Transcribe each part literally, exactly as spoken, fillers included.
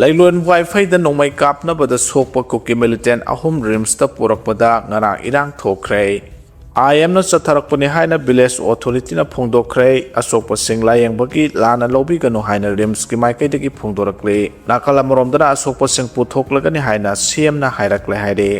ꯂꯩꯂꯣꯟ ꯋꯥꯏꯐꯩꯗ ꯅꯣꯡꯃꯩ ꯀꯥꯞꯅꯕꯗ ꯁꯣꯛꯄ ꯀꯨꯀꯤ militant ꯑꯍꯨꯝ ꯔꯤꯝꯁꯇ ꯄꯨꯔꯛꯄꯗ ꯉꯔꯥꯡ ꯏꯔꯥꯡ ꯊꯣꯛꯈ꯭ꯔꯦ꯫ ꯑꯥꯏ ꯑꯦꯝꯅ ꯆꯠꯊꯔꯛꯄꯅꯤ ꯍꯥꯏꯅ village authorityꯅ ꯐꯣꯡꯗꯣꯛꯈ꯭ꯔꯦ꯫ ꯑꯁꯣꯛꯄꯁꯤꯡ ꯂꯥꯌꯦꯡꯕꯒꯤ ꯂꯥꯟꯅ ꯂꯧꯕꯤꯒꯅꯨ ꯍꯥꯏꯅ ꯔꯤꯝꯁꯀꯤ ꯃꯥꯏꯀꯩꯗꯒꯤ ꯐꯣꯡꯗꯣꯔꯛꯂꯤ꯫ ꯅꯥꯀꯜ ꯑꯃꯔꯣꯝꯗꯅ ꯑꯁꯣꯛꯄꯁꯤꯡ ꯄꯨꯊꯣꯛꯂꯒꯅꯤ ꯍꯥꯏꯅ ꯁꯤ ꯑꯦꯝꯅ ꯍꯥꯏꯔꯛꯂꯦ ꯍꯥꯏꯔꯤ꯫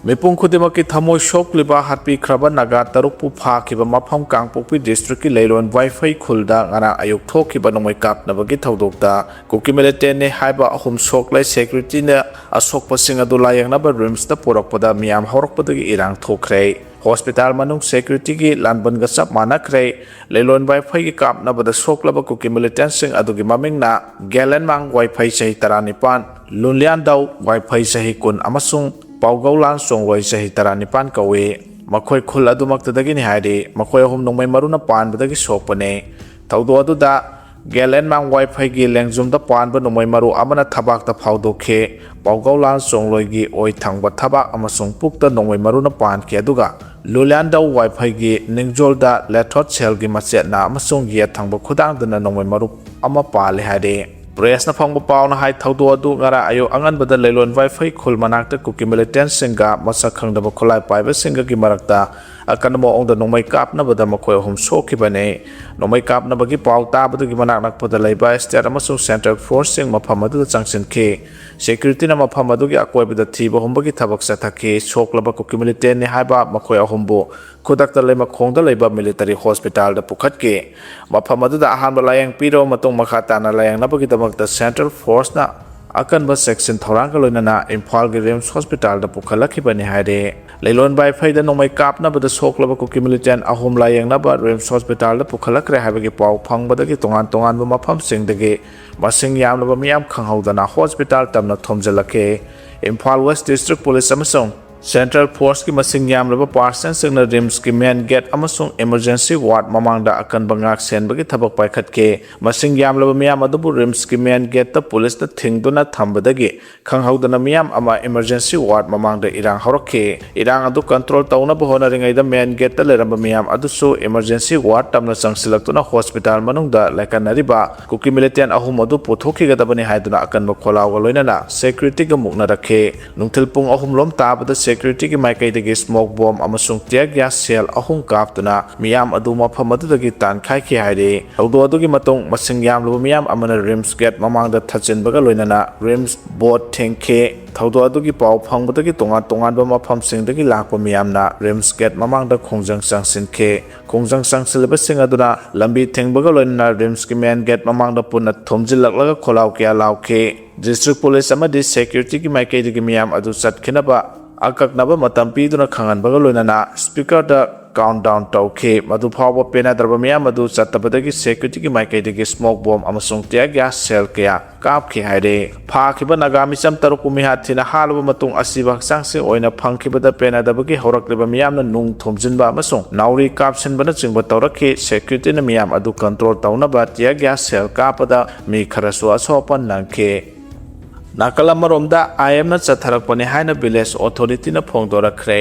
ꯃꯤꯄꯨꯝ ꯈꯨꯗꯤꯡꯃꯛꯀꯤ ꯊꯃꯣꯏ ꯁꯣꯛꯂꯤꯕ ꯍꯥꯠꯄꯤꯈ꯭ꯔꯕ ꯅꯥꯒꯥ ꯇꯔꯨꯛꯄꯨ ꯐꯥꯈꯤꯕ ꯃꯐꯝ ꯀꯥꯡꯄꯣꯛꯄꯤ districtꯀꯤ ꯂꯩꯂꯣꯟ ꯋꯥꯏꯐꯩ ꯈꯨꯜꯗ ꯉꯔꯥꯡ ꯑꯌꯨꯛ ꯊꯣꯛꯈꯤꯕ ꯅꯣꯡꯃꯩ ꯀꯥꯞꯅꯕꯒꯤ ꯊꯧꯗꯣꯛꯇ ꯀꯨꯀꯤ militantꯅꯤ ꯍꯥꯏꯕ ꯑꯍꯨꯝ ꯁꯣꯛꯂꯦ꯫ Securityꯅ ꯑꯁꯣꯛꯄꯁꯤꯡ ꯑꯗꯨ ꯂꯥꯌꯦꯡꯅꯕ ꯔꯤꯝꯁꯇ ꯄꯨꯔꯛꯄꯗ ꯃꯤꯌꯥꯝ ꯍꯧꯔꯛꯄꯗꯒꯤ ꯏꯔꯥꯡ ꯊꯣꯛꯈ꯭ꯔꯦ꯫ Hospital ꯃꯅꯨꯡ securityꯒꯤ ꯂꯥꯟꯕꯟꯒ ꯆꯞ ꯃꯥꯟꯅꯈ꯭ꯔꯦ꯫ ꯂꯩꯂꯣꯟ ꯋꯥꯏꯐꯩꯒꯤ ꯀꯥꯞꯅꯕꯗ ꯁꯣꯛꯂꯕ ꯀꯨꯀꯤ militantꯁꯤꯡ ꯑꯗꯨꯒꯤ ꯃꯃꯤꯡꯅ ꯒꯦꯂꯦꯟꯃꯥꯡ ꯋꯥꯏꯐꯩ ꯆꯍꯤ ꯇꯔꯥꯅꯤꯄꯥꯟ, ꯂꯨꯟꯂꯤꯌꯥꯟꯗꯥꯎ ꯋꯥꯏꯐꯩ ꯆꯍꯤ ꯀꯨꯟ ꯑꯃꯁꯨꯡ ꯄꯥꯎꯒꯧꯂꯥꯟ ꯆꯣꯡꯂꯣꯏ ꯆꯍꯤ ꯇꯔꯥꯅꯤꯄꯥꯟ ꯀꯧꯏ꯫ ꯃꯈꯣꯏ ꯈꯨꯜ ꯑꯗꯨꯃꯛꯇꯗꯒꯤꯅꯤ ꯍꯥꯏꯔꯤ꯫ ꯃꯈꯣꯏ ꯑꯍꯨꯝ ꯅꯣꯡꯃꯩ ꯃꯔꯨꯅ ꯄꯥꯟꯕꯗꯒꯤ ꯁꯣꯛꯄꯅꯤ꯫ ꯊꯧꯗꯣꯛ ꯑꯗꯨꯗ ꯒꯦꯂꯦꯟꯃꯥꯡ ꯋꯥꯏꯐꯩꯒꯤ ꯂꯦꯡꯖꯨꯝꯗ ꯄꯥꯟꯕ ꯅꯣꯡꯃꯩ ꯃꯔꯨ ꯑꯃꯅ ꯊꯕꯥꯛꯇ ꯐꯥꯎꯗꯣꯛꯈꯤ꯫ ꯄꯥꯎꯒꯧꯂꯥꯟ ꯆꯣꯡꯂꯣꯏꯒꯤ ꯑꯣꯏ ꯊꯪꯕ ꯊꯕꯥꯛ ꯑꯃꯁꯨꯡ ꯄꯨꯛꯇ ꯅꯣꯡꯃꯩ ꯃꯔꯨꯅ ꯄꯥꯟꯈꯤ, ꯑꯗꯨꯒ ꯂꯨꯂꯤꯌꯥꯟꯗꯧ ꯋꯥꯏꯐꯩꯒꯤ ꯅꯤꯡꯖꯣꯜꯗ ꯂꯦꯊꯣꯠ ꯁꯦꯜꯒꯤ ꯃꯆꯦꯠꯅ ꯑꯃꯁꯨꯡ ꯌꯦꯠ ꯊꯪꯕ ꯈꯨꯗꯥꯡꯗꯅ ꯅꯣꯡꯃꯩ ꯃꯔꯨ ꯑꯃ ꯄꯥꯜꯂꯤ ꯍꯥꯏꯔꯤ꯫ Pressꯅ ꯐꯪꯕ ꯄꯥꯎꯅ ꯍꯥꯏ, ꯊꯧꯗꯣꯛ ꯑꯗꯨ ꯉꯔꯥꯡ ꯑꯌꯨꯛ ꯑꯉꯟꯕꯗ ꯂꯩꯂꯣꯟ ꯋꯥꯏꯐꯩ ꯈꯨꯜ ꯃꯅꯥꯛꯇ ꯀꯨꯀꯤ militantꯁꯤꯡꯒ ꯃꯁꯛ ꯈꯪꯗꯕ ꯈꯨꯠꯂꯥꯏ ꯄꯥꯏꯕꯁꯤꯡꯒꯒꯤ ꯃꯔꯛꯇ ꯑꯀꯟꯕ ꯃꯑꯣꯡꯗ ꯅꯣꯡꯃꯩ ꯀꯥꯞꯅꯕꯗ ꯃꯈꯣꯏ ꯑꯍꯨꯝ ꯁꯣꯛꯈꯤꯕꯅꯤ꯫ ꯅꯣꯡꯃꯩ ꯀꯥꯞꯅꯕꯒꯤ ꯄꯥꯎ ꯇꯥꯕꯗꯒꯤ ꯃꯅꯥꯛ ꯅꯛꯄꯗ ꯂꯩꯕ state ꯑꯃꯁꯨꯡ central forceꯁꯤꯡ ꯃꯐꯝ ꯑꯗꯨꯗ ꯆꯪꯁꯤꯟꯈꯤ꯫ Securityꯅ ꯃꯐꯝ ꯑꯗꯨꯒꯤ ꯑꯀꯣꯏꯕꯗ ꯊꯤꯕ ꯍꯨꯝꯕꯒꯤ ꯊꯕꯛ ꯆꯠꯊꯈꯤ꯫ ꯁꯣꯛꯂꯕ ꯀꯨꯀꯤ militantꯅꯤ ꯍꯥꯏꯕ ꯃꯈꯣꯏ ꯑꯍꯨꯝꯕꯨ ꯈꯨꯗꯛꯇ ꯂꯩꯃꯈꯣꯡꯗ ꯂꯩꯕ military hospitalꯗ ꯄꯨꯈꯠꯈꯤ꯫ ꯃꯐꯝ ꯑꯗꯨꯗ ꯑꯍꯥꯟꯕ ꯂꯥꯌꯦꯡ ꯄꯤꯔꯕ ꯃꯇꯨꯡ, ꯃꯈꯥ ꯇꯥꯅ ꯂꯥꯌꯦꯡꯅꯕꯒꯤꯗꯃꯛꯇ central forceꯅ ꯑꯀꯟꯕ ꯆꯦꯛꯁꯤꯟ ꯊꯧꯔꯥꯡꯒ ꯂꯣꯏꯅꯅ ꯏꯝꯐꯥꯜꯒꯤ ꯔꯤꯝꯁ hospitalꯗ ꯄꯨꯈꯠꯂꯛꯈꯤꯕꯅꯤ ꯍꯥꯏꯔꯤ꯫ ꯂꯩꯂꯣꯟ ꯋꯥꯏꯐꯩꯗ ꯅꯣꯡꯃꯩ ꯀꯥꯞꯅꯕꯗ ꯁꯣꯛꯂꯕ ꯀꯨꯀꯤ militant ꯑꯍꯨꯝ ꯂꯥꯌꯦꯡꯅꯕ ꯔꯤꯝꯁ hospitalꯗ ꯄꯨꯈꯠꯂꯛꯈ꯭ꯔꯦ ꯍꯥꯏꯕꯒꯤ ꯄꯥꯎ ꯐꯪꯕꯗꯒꯤ ꯇꯣꯉꯥꯟ ꯇꯣꯉꯥꯟꯕ ꯃꯐꯝꯁꯤꯡꯗꯒꯤ ꯃꯁꯤꯡ ꯌꯥꯝꯂꯕ ꯃꯤꯌꯥꯝ ꯈꯪꯍꯧꯗꯅ hospital ꯇꯝꯅ ꯊꯣꯝꯖꯤꯜꯂꯛꯈꯤ꯫ ꯏꯝꯐꯥꯜ West District Police ꯑꯃꯁꯨꯡ Central Forceꯀꯤ ꯃꯁꯤꯡ ꯌꯥꯝꯂꯕ personnelꯁꯤꯡꯅ RIMSꯀꯤ main gate ꯑꯃꯁꯨꯡ emergency ward ꯃꯃꯥꯡꯗ ꯑꯀꯟꯕ ꯉꯥꯛ ꯁꯦꯟꯕꯒꯤ ꯊꯕꯛ ꯄꯥꯏꯈꯠꯈꯤ꯫ ꯃꯁꯤꯡ ꯌꯥꯝꯂꯕ ꯃꯤꯌꯥꯝ ꯑꯗꯨꯕꯨ RIMSꯀꯤ main gateꯇ ꯄꯨꯂꯤꯁꯅ ꯊꯤꯡꯗꯨꯅ ꯊꯝꯕꯗꯒꯤ ꯈꯪꯍꯧꯗꯅ ꯃꯤꯌꯥꯝ ꯑꯃ emergency ward ꯃꯃꯥꯡꯗ ꯏꯔꯥꯡ ꯍꯧꯔꯛꯈꯤ꯫ ꯏꯔꯥꯡ ꯑꯗꯨ control ꯇꯧꯅꯕ ꯍꯣꯠꯅꯔꯤꯉꯩꯗ main gateꯇ ꯂꯩꯔꯝꯕ ꯃꯤꯌꯥꯝ ꯑꯗꯨꯁꯨ emergency ward ꯇꯝꯅ ꯆꯪꯁꯤꯜꯂꯛꯇꯨꯅ hospital ꯃꯅꯨꯡꯗ ꯂꯥꯏꯀꯠꯅꯔꯤꯕ ꯀꯨꯀꯤ militant ꯑꯍꯨꯝ ꯑꯗꯨ ꯄꯨꯊꯣꯛꯈꯤꯒꯗꯕꯅꯤ ꯍꯥꯏꯗꯨꯅ ꯑꯀꯟꯕ ꯈꯣꯜꯂꯥꯎꯒ ꯂꯣꯏꯅꯅ securityꯒ ꯃꯨꯛꯅꯔꯛꯈꯤ꯫ ꯅꯨꯡꯊꯤꯜ ꯄꯨꯡ ꯑꯍꯨꯝ ꯂꯣꯝ ꯇꯥꯕꯗ securityꯒꯤ ꯃꯥꯏꯀꯩꯗꯒꯤ smoke bomb ꯑꯃꯁꯨꯡ tear gas shell ꯑꯍꯨꯝ ꯀꯥꯞꯇꯨꯅ ꯃꯤꯌꯥꯝ ꯑꯗꯨ ꯃꯐꯝ ꯑꯗꯨꯗꯒꯤ ꯇꯥꯟꯈꯥꯏꯈꯤ ꯍꯥꯏꯔꯤ꯫ ꯊꯧꯗꯣꯛ ꯑꯗꯨꯒꯤ ꯃꯇꯨꯡ ꯃꯁꯤꯡ ꯌꯥꯝꯂꯕ ꯃꯤꯌꯥꯝ ꯑꯃꯅ RIMS gate ꯃꯃꯥꯡꯗ ꯊꯠꯆꯤꯟꯕꯒ ꯂꯣꯏꯅꯅ RIMS board ꯊꯤꯡꯈꯤ꯫ ꯊꯧꯗꯣꯛ ꯑꯗꯨꯒꯤ ꯄꯥꯎ ꯐꯪꯕꯗꯒꯤ ꯇꯣꯉꯥꯟ ꯇꯣꯉꯥꯟꯕ ꯃꯐꯝꯁꯤꯡꯗꯒꯤ ꯂꯥꯛꯄ ꯃꯤꯌꯥꯝꯅ RIMS gate ꯃꯃꯥꯡꯗ ꯈꯣꯡꯖꯪ ꯆꯪꯁꯤꯟꯈꯤ꯫ ꯈꯣꯡꯖꯪ ꯆꯪꯁꯤꯜꯂꯤꯕꯁꯤꯡ ꯑꯗꯨꯅ ꯂꯝꯕꯤ ꯊꯤꯡꯕꯒ ꯂꯣꯏꯅꯅ RIMSꯀꯤ main gate ꯃꯃꯥꯡꯗ ꯄꯨꯟꯅ ꯊꯨꯝꯖꯤꯜꯂꯛꯂꯒ ꯈꯣꯜꯂꯥꯎ ꯀꯌꯥ ꯂꯥꯎꯈꯤ꯫ District Police ꯑꯃꯗꯤ securityꯒꯤ ꯃꯥꯏꯀꯩꯗꯒꯤ ꯃꯤꯌꯥꯝ ꯑꯗꯨ ꯆꯠꯈꯤꯅꯕ ꯑꯀꯛꯅꯕ ꯃꯇꯝ ꯄꯤꯗꯨꯅ ꯈꯪꯍꯟꯕꯒ ꯂꯣꯏꯅꯅ speakerꯗ countdown ꯇꯧꯈꯤ꯫ ꯃꯗꯨ ꯐꯥꯎꯕ ꯄꯦꯟꯅꯗ꯭ꯔꯕ ꯃꯤꯌꯥꯝ ꯑꯗꯨ ꯆꯠꯇꯕꯗꯒꯤ securityꯒꯤ ꯃꯥꯏꯀꯩꯗꯒꯤ smoke bomb ꯑꯃꯁꯨꯡ tear gas shell ꯀꯌꯥ ꯀꯥꯞꯈꯤ ꯍꯥꯏꯔꯤ꯫ ꯐꯥꯈꯤꯕ ꯅꯥꯒꯥ ꯃꯤꯆꯝ ꯇꯔꯨꯛꯄꯨ ꯃꯤꯍꯥꯠ ꯊꯤꯅ ꯍꯥꯠꯂꯕ ꯃꯇꯨꯡ ꯑꯁꯤꯕ ꯍꯛꯆꯥꯡꯁꯤꯡ ꯑꯣꯏꯅ ꯐꯪꯈꯤꯕꯗ ꯄꯦꯟꯅꯗꯕꯒꯤ ꯍꯧꯔꯛꯂꯤꯕ ꯃꯤꯌꯥꯝꯅ ꯅꯨꯡ ꯊꯣꯝꯖꯤꯟꯕ ꯑꯃꯁꯨꯡ ꯅꯥꯎꯔꯤ ꯀꯥꯞꯁꯤꯟꯕꯅꯆꯤꯡꯕ ꯇꯧꯔꯛꯈꯤ꯫ Securityꯅ ꯃꯤꯌꯥꯝ ꯑꯗꯨ control ꯇꯧꯅꯕ tear gas shell ꯀꯥꯞꯄꯗ ꯃꯤ ꯈꯔꯁꯨ ꯑꯁꯣꯛ ꯑꯄꯟ ꯅꯪꯈꯤ꯫ ꯅꯥꯀꯜ ꯑꯃꯔꯣꯝꯗ ꯑꯥꯏ ꯑꯦꯝꯅ ꯆꯠꯊꯔꯛꯄꯅꯤ ꯍꯥꯏꯅ village authorityꯅ ꯐꯣꯡꯗꯣꯔꯛꯈ꯭ꯔꯦ꯫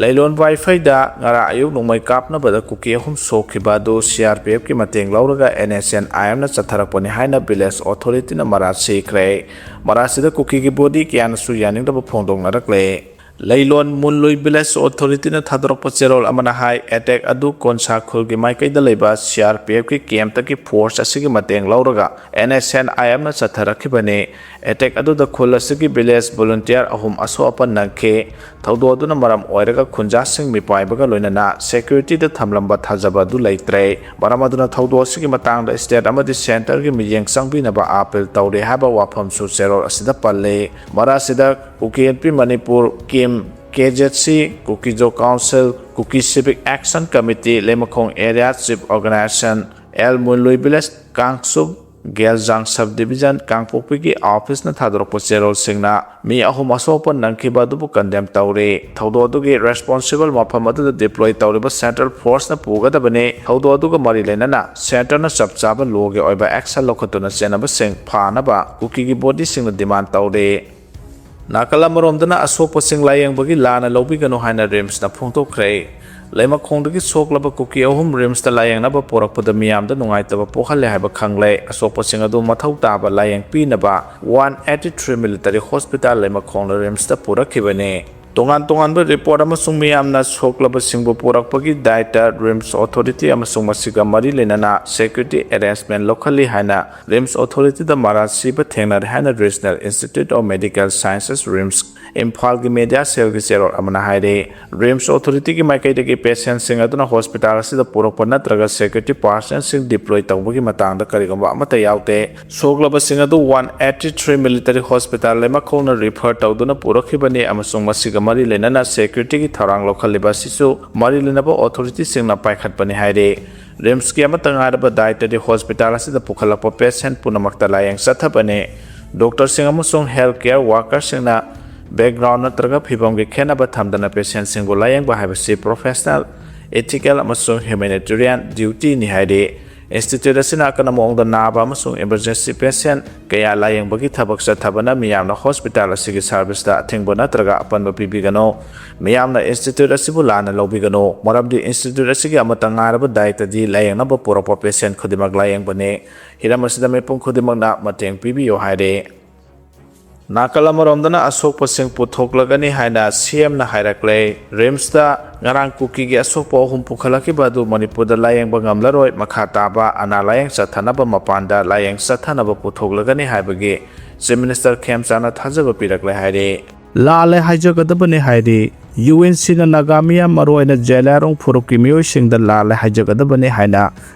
ꯂꯩꯂꯣꯟ ꯋꯥꯏꯐꯩꯗ ꯉꯔꯥꯡ ꯑꯌꯨꯛ ꯅꯣꯡꯃꯩ ꯀꯥꯞꯅꯕꯗ ꯀꯨꯀꯤ ꯑꯍꯨꯝ ꯁꯣꯛꯈꯤꯕ ꯑꯗꯨ ꯁꯤ ꯑꯥꯔ ꯄꯤ ꯑꯦꯐꯀꯤ ꯃꯇꯦꯡ ꯂꯧꯔꯒ ꯑꯦꯟ ꯑꯦꯁ ꯑꯦꯟ ꯑꯥꯏ ꯑꯦꯝꯅ ꯆꯠꯊꯔꯛꯄꯅꯤ ꯍꯥꯏꯅ village authorityꯅ ꯃꯔꯥꯜ ꯁꯤꯈ꯭ꯔꯦ꯫ ꯃꯔꯥꯜꯁꯤꯗ ꯀꯨꯀꯤꯒꯤ body ꯀꯌꯥꯅꯁꯨ ꯌꯥꯅꯤꯡꯗꯕ ꯐꯣꯡꯗꯣꯛꯅꯔꯛꯂꯦ꯫ ꯂꯩꯂꯣꯟ ꯃꯨꯟꯂꯨꯏ village authorityꯅ ꯊꯥꯗꯣꯔꯛꯄ ꯆꯦꯔꯣꯜ ꯑꯃꯅ ꯍꯥꯏ, attack ꯑꯗꯨ ꯀꯣꯟꯁꯥ ꯈꯨꯜꯒꯤ ꯃꯥꯏꯀꯩꯗ ꯂꯩꯕ ꯁꯤ ꯑꯥꯔ ꯄꯤ ꯑꯦꯐꯀꯤ campꯇꯒꯤ force ꯑꯁꯤꯒꯤ ꯃꯇꯦꯡ ꯂꯧꯔꯒ ꯑꯦꯟ ꯑꯦꯁ ꯑꯦꯟ ꯑꯥꯏ ꯑꯦꯝꯅ ꯆꯠꯊꯔꯛꯈꯤꯕꯅꯤ꯫ Attack ꯑꯗꯨꯗ ꯈꯨꯜ ꯑꯁꯤꯒꯤ village volunteer ꯑꯍꯨꯝ ꯑꯁꯣꯛ ꯑꯄꯟ ꯅꯪꯈꯤ꯫ ꯊꯧꯗꯣꯛ ꯑꯗꯨꯅ ꯃꯔꯝ ꯑꯣꯏꯔꯒ ꯈꯨꯟꯖꯥꯁꯤꯡ ꯃꯤꯄꯥꯏꯕꯒ ꯂꯣꯏꯅꯅ securityꯗ ꯊꯝꯂꯝꯕ ꯊꯥꯖꯕ ꯑꯗꯨ ꯂꯩꯇ꯭ꯔꯦ꯫ ꯃꯔꯝ ꯑꯗꯨꯅ ꯊꯧꯗꯣꯛ ꯑꯁꯤꯒꯤ ꯃꯇꯥꯡꯗ state ꯑꯃꯗꯤ centreꯒꯤ ꯃꯤꯠꯌꯦꯡ ꯆꯪꯕꯤꯅꯕ appeal ꯇꯧꯔꯤ ꯍꯥꯏꯕ ꯋꯥꯐꯝꯁꯨ ꯆꯦꯔꯣꯜ ꯑꯁꯤꯗ ꯄꯜꯂꯤ꯫ ꯃꯔꯛ ꯑꯁꯤꯗ ꯀꯨꯀꯤ ꯑꯦꯟ ꯄꯤ ꯃꯅꯤꯄꯨꯔ, ꯀꯤꯝ, K Z C, Kuki Zo council, Kuki Civic Action Committee, Leimakhong area chief organization, L Munlui village Kangchup, Geljang Sub Division ꯀꯥꯡꯄꯣꯛꯄꯤꯒꯤ ꯑꯣꯐꯤꯁꯅ ꯊꯥꯗꯣꯔꯛꯄ ꯆꯦꯔꯣꯜꯁꯤꯡꯅ ꯃꯤ ꯑꯍꯨꯝ ꯑꯁꯣꯛꯄ ꯅꯪꯈꯤꯕ ꯑꯗꯨꯕꯨ ꯀꯟꯗꯦꯝ ꯇꯧꯔꯤ꯫ ꯊꯧꯗꯣꯛ ꯑꯗꯨꯒꯤ ꯔꯦꯁꯄꯣꯟꯁꯤꯕꯜ ꯃꯐꯝ ꯑꯗꯨꯗ ꯗꯤꯄ꯭ꯂꯣꯏ ꯇꯧꯔꯤꯕ ꯁꯦꯟꯇ꯭ꯔꯦꯜ ꯐꯣꯔꯁꯅ ꯄꯨꯒꯗꯕꯅꯤ꯫ ꯊꯧꯗꯣꯛ ꯑꯗꯨꯒ ꯃꯔꯤ ꯂꯩꯅꯅ ꯁꯦꯟꯇꯔꯅ ꯆꯞ ꯆꯥꯕ ꯂꯣꯒꯤ ꯑꯣꯏꯕ ꯑꯦꯛꯁꯟ ꯂꯧꯈꯠꯇꯨꯅ ꯆꯦꯟꯅꯕꯁꯤꯡ ꯐꯥꯅꯕ ꯀꯨꯀꯤꯒꯤ ꯕꯣꯗꯤꯁꯤꯡꯅ ꯗꯤꯃꯥꯟ ꯇꯧꯔꯤ꯫ ꯅꯥꯀꯜ ꯑꯃꯔꯣꯝꯗꯅ ꯑꯁꯣꯛꯄꯁꯤꯡ ꯂꯥꯌꯦꯡꯕꯒꯤ ꯂꯥꯟꯅ ꯂꯧꯕꯤꯒꯅꯨ ꯍꯥꯏꯅ ꯔꯤꯝꯁꯅ ꯐꯣꯡꯗꯣꯛꯈ꯭ꯔꯦ꯫ ꯂꯩꯃꯈꯣꯡꯗꯒꯤ ꯁꯣꯛꯂꯕ ꯀꯨꯀꯤ ꯑꯍꯨꯝ ꯔꯤꯝꯁꯇ ꯂꯥꯌꯦꯡꯅꯕ ꯄꯨꯔꯛꯄꯗ ꯃꯤꯌꯥꯝꯗ ꯅꯨꯡꯉꯥꯏꯇꯕ ꯄꯣꯛꯍꯜꯂꯦ ꯍꯥꯏꯕ ꯈꯪꯂꯦ꯫ ꯑꯁꯣꯛꯄꯁꯤꯡ ꯑꯗꯨ ꯃꯊꯧ ꯇꯥꯕ ꯂꯥꯌꯦꯡ ꯄꯤꯅꯕ one eighty three military hospital Leimakhong ꯔꯤꯝꯁꯇ ꯄꯨꯔꯛꯈꯤꯕꯅꯤ꯫ ꯇꯣꯉꯥꯟ ꯇꯣꯉꯥꯟꯕ ꯔꯤꯄꯣꯔꯠ ꯑꯃꯁꯨꯡ ꯃꯤꯌꯥꯝꯅ ꯁꯣꯛꯂꯕꯁꯤꯡꯕꯨ ꯄꯨꯔꯛꯄꯒꯤ ꯗꯥꯏꯇ ꯔꯤꯝꯁ ꯑꯣꯊꯣꯔꯤꯇꯤ ꯑꯃꯁꯨꯡ ꯃꯁꯤꯒ ꯃꯔꯤ ꯂꯩꯅꯅ ꯁꯦꯀ꯭ꯌꯨꯔꯤꯇꯤ ꯑꯦꯔꯦꯟꯖꯃꯦꯟ ꯂꯧꯈꯠꯂꯤ ꯍꯥꯏꯅ ꯔꯤꯝꯁ ꯑꯣꯊꯣꯔꯤꯇꯤꯗ ꯃꯔꯥꯜ ꯁꯤꯕ ꯊꯦꯡꯅꯔꯦ ꯍꯥꯏꯅ regional institute of medical sciences RIMS ꯏꯝꯐꯥꯜꯒꯤ ꯃꯦꯗꯤꯌꯥ ꯁꯦꯜꯒꯤ ꯆꯦꯔꯣꯜ ꯑꯃꯅ ꯍꯥꯏꯔꯤ꯫ ꯔꯤꯝꯁ ꯑꯣꯊꯣꯔꯤꯇꯤꯒꯤ ꯃꯥꯏꯀꯩꯗꯒꯤ ꯄꯦꯁꯦꯟꯁꯤꯡ ꯑꯗꯨꯅ ꯍꯣꯁꯄꯤꯇꯥꯜ ꯑꯁꯤꯗ ꯄꯨꯔꯛꯄ ꯅꯠꯇ꯭ꯔꯒ ꯁꯦꯀ꯭ꯌꯨꯔꯤꯇꯤ ꯄꯥꯔꯁꯟꯁꯤꯡ ꯗꯤꯄ꯭ꯂꯣꯏ ꯇꯧꯕꯒꯤ ꯃꯇꯥꯡꯗ ꯀꯔꯤꯒꯨꯝꯕ ꯑꯃꯠꯇ ꯌꯥꯎꯗꯦ꯫ ꯁꯣꯛꯂꯕꯁꯤꯡ ꯑꯗꯨ one eighty three military hospital ꯂꯩꯃꯈꯣꯡꯅ ꯔꯤꯐꯔ ꯇꯧꯗꯨꯅ ꯄꯨꯔꯛꯈꯤꯕꯅꯤ ꯑꯃꯁꯨꯡ ꯃꯁꯤꯒ ꯃꯔꯤ ꯂꯩꯅꯅ ꯁꯦꯀ꯭ꯌꯨꯔꯤꯇꯤꯒꯤ ꯊꯧꯔꯥꯡ ꯂꯧꯈꯠꯂꯤꯕ ꯑꯁꯤꯁꯨ ꯃꯔꯤ ꯂꯩꯅꯕ ꯑꯣꯊꯣꯔꯤꯇꯤꯁꯤꯡꯅ ꯄꯥꯏꯈꯠꯄꯅꯤ ꯍꯥꯏꯔꯤ꯫ ꯔꯤꯝꯁꯀꯤ ꯑꯃꯠꯇ ꯉꯥꯏꯔꯕ ꯗꯥꯏꯇꯗꯤ ꯍꯣꯁꯄꯤꯇꯥꯜ ꯑꯁꯤꯗ ꯄꯨꯈꯠꯂꯛꯄ ꯄꯦꯁꯦꯟ ꯄꯨꯝꯅꯃꯛꯇ ꯂꯥꯌꯦꯡ ꯆꯠꯊꯕꯅꯤ꯫ ꯗꯣꯛꯇꯔꯁꯤꯡ ꯑꯃꯁꯨꯡ ꯍꯦꯜꯊ ꯀꯦꯌꯔ ꯋꯥꯔꯀꯔꯁꯤꯡꯅ ꯕꯦꯛꯒ꯭ꯔꯥꯎꯟ ꯅꯠꯇ꯭ꯔꯒ ꯐꯤꯚꯝꯒꯤ ꯈꯦꯠꯅꯕ ꯊꯝꯗꯅ ꯄꯦꯁꯦꯟꯁꯤꯡꯕꯨ ꯂꯥꯌꯦꯡꯕ ꯍꯥꯏꯕꯁꯤ ꯄ꯭ꯔꯣꯐꯦꯁꯅꯦꯜ, ꯏꯊꯤꯀꯦꯜ ꯑꯃꯁꯨꯡ ꯍ꯭ꯌꯨꯃꯦꯅꯤꯇꯦꯔꯤꯌꯟ ꯗ꯭ꯌꯨꯇꯤꯅꯤ ꯍꯥꯏꯔꯤ꯫ ꯏꯟꯁꯇꯤꯇ꯭ꯌꯨꯠ ꯑꯁꯤꯅ ꯑꯀꯟꯕ ꯃꯑꯣꯡꯗ ꯅꯥꯕ ꯑꯃꯁꯨꯡ ꯏꯃꯔꯖꯦꯟꯁꯤ ꯄꯦꯁꯦꯟ ꯀꯌꯥ ꯂꯥꯌꯦꯡꯕꯒꯤ ꯊꯕꯛ ꯆꯠꯊꯕꯅ ꯃꯤꯌꯥꯝꯅ ꯍꯣꯁꯄꯤꯇꯥꯜ ꯑꯁꯤꯒꯤ ꯁꯔꯚꯤꯁꯇ ꯑꯊꯤꯡꯕ ꯅꯠꯇ꯭ꯔꯒ ꯑꯄꯟꯕ ꯄꯤꯕꯤꯒꯅꯨ꯫ ꯃꯤꯌꯥꯝꯅ ꯏꯟꯁꯇꯤꯇ꯭ꯌꯨꯠ ꯑꯁꯤꯕꯨ ꯂꯥꯟꯅ ꯂꯧꯕꯤꯒꯅꯨ, ꯃꯔꯝꯗꯤ ꯏꯟꯁꯇꯤꯇ꯭ꯌꯨꯠ ꯑꯁꯤꯒꯤ ꯑꯃꯠꯇ ꯉꯥꯏꯔꯕ ꯗꯥꯏꯇꯗꯤ ꯂꯥꯌꯦꯡꯅꯕ ꯄꯨꯔꯛꯄ ꯄꯦꯁꯦꯟ ꯈꯨꯗꯤꯡꯃꯛ ꯂꯥꯌꯦꯡꯕꯅꯤ꯫ ꯍꯤꯔꯝ ꯑꯁꯤꯗ ꯃꯤꯄꯨꯝ ꯈꯨꯗꯤꯡꯃꯛꯅ ꯃꯇꯦꯡ ꯄꯤꯕꯤꯌꯨ ꯍꯥꯏꯔꯤ꯫ ꯅꯥꯀꯜ ꯑꯃꯔꯣꯝꯗꯅ ꯑꯁꯣꯛꯄꯁꯤꯡ ꯄꯨꯊꯣꯛꯂꯒꯅꯤ ꯍꯥꯏꯅ ꯁꯤ ꯑꯦꯝꯅ ꯍꯥꯏꯔꯛꯂꯦ꯫ ꯔꯤꯝꯁꯇ ꯉꯔꯥꯡ ꯀꯨꯀꯤꯒꯤ ꯑꯁꯣꯛꯄ ꯑꯍꯨꯝ ꯄꯨꯈꯠꯂꯛꯈꯤꯕ ꯑꯗꯨ ꯃꯅꯤꯄꯨꯔꯗ ꯂꯥꯌꯦꯡꯕ ꯉꯝꯂꯔꯣꯏ, ꯃꯈꯥ ꯇꯥꯕ ꯑꯅꯥ ꯂꯥꯌꯦꯡ ꯆꯠꯊꯅꯕ ꯃꯄꯥꯟꯗ ꯂꯥꯌꯦꯡ ꯆꯠꯊꯅꯕ ꯄꯨꯊꯣꯛꯂꯒꯅꯤ ꯍꯥꯏꯕꯒꯤ ꯆꯤꯐ ꯃꯤꯅꯤꯁꯇꯔ ꯈꯦꯝꯆꯥꯟꯅ ꯊꯥꯖꯕ ꯄꯤꯔꯛꯂꯦ ꯍꯥꯏꯔꯤ꯫ ꯂꯥꯜꯂꯦ ꯍꯥꯏꯖꯒꯗꯕꯅꯤ ꯍꯥꯏꯔꯤ꯫ ꯌꯨ ꯑꯦꯟ ꯁꯤꯅ ꯅꯥꯒꯥ ꯃꯤꯌꯥꯝ, ꯃꯔꯨꯑꯣꯏꯅ ꯖꯦꯂꯤꯌꯥꯡꯔꯣꯡ ꯐꯨꯔꯨꯞꯀꯤ ꯃꯤꯑꯣꯏꯁꯤꯡꯗ ꯂꯥꯜꯂꯦ ꯍꯥꯏꯖꯒꯗꯕꯅꯤ ꯍꯥꯏꯅ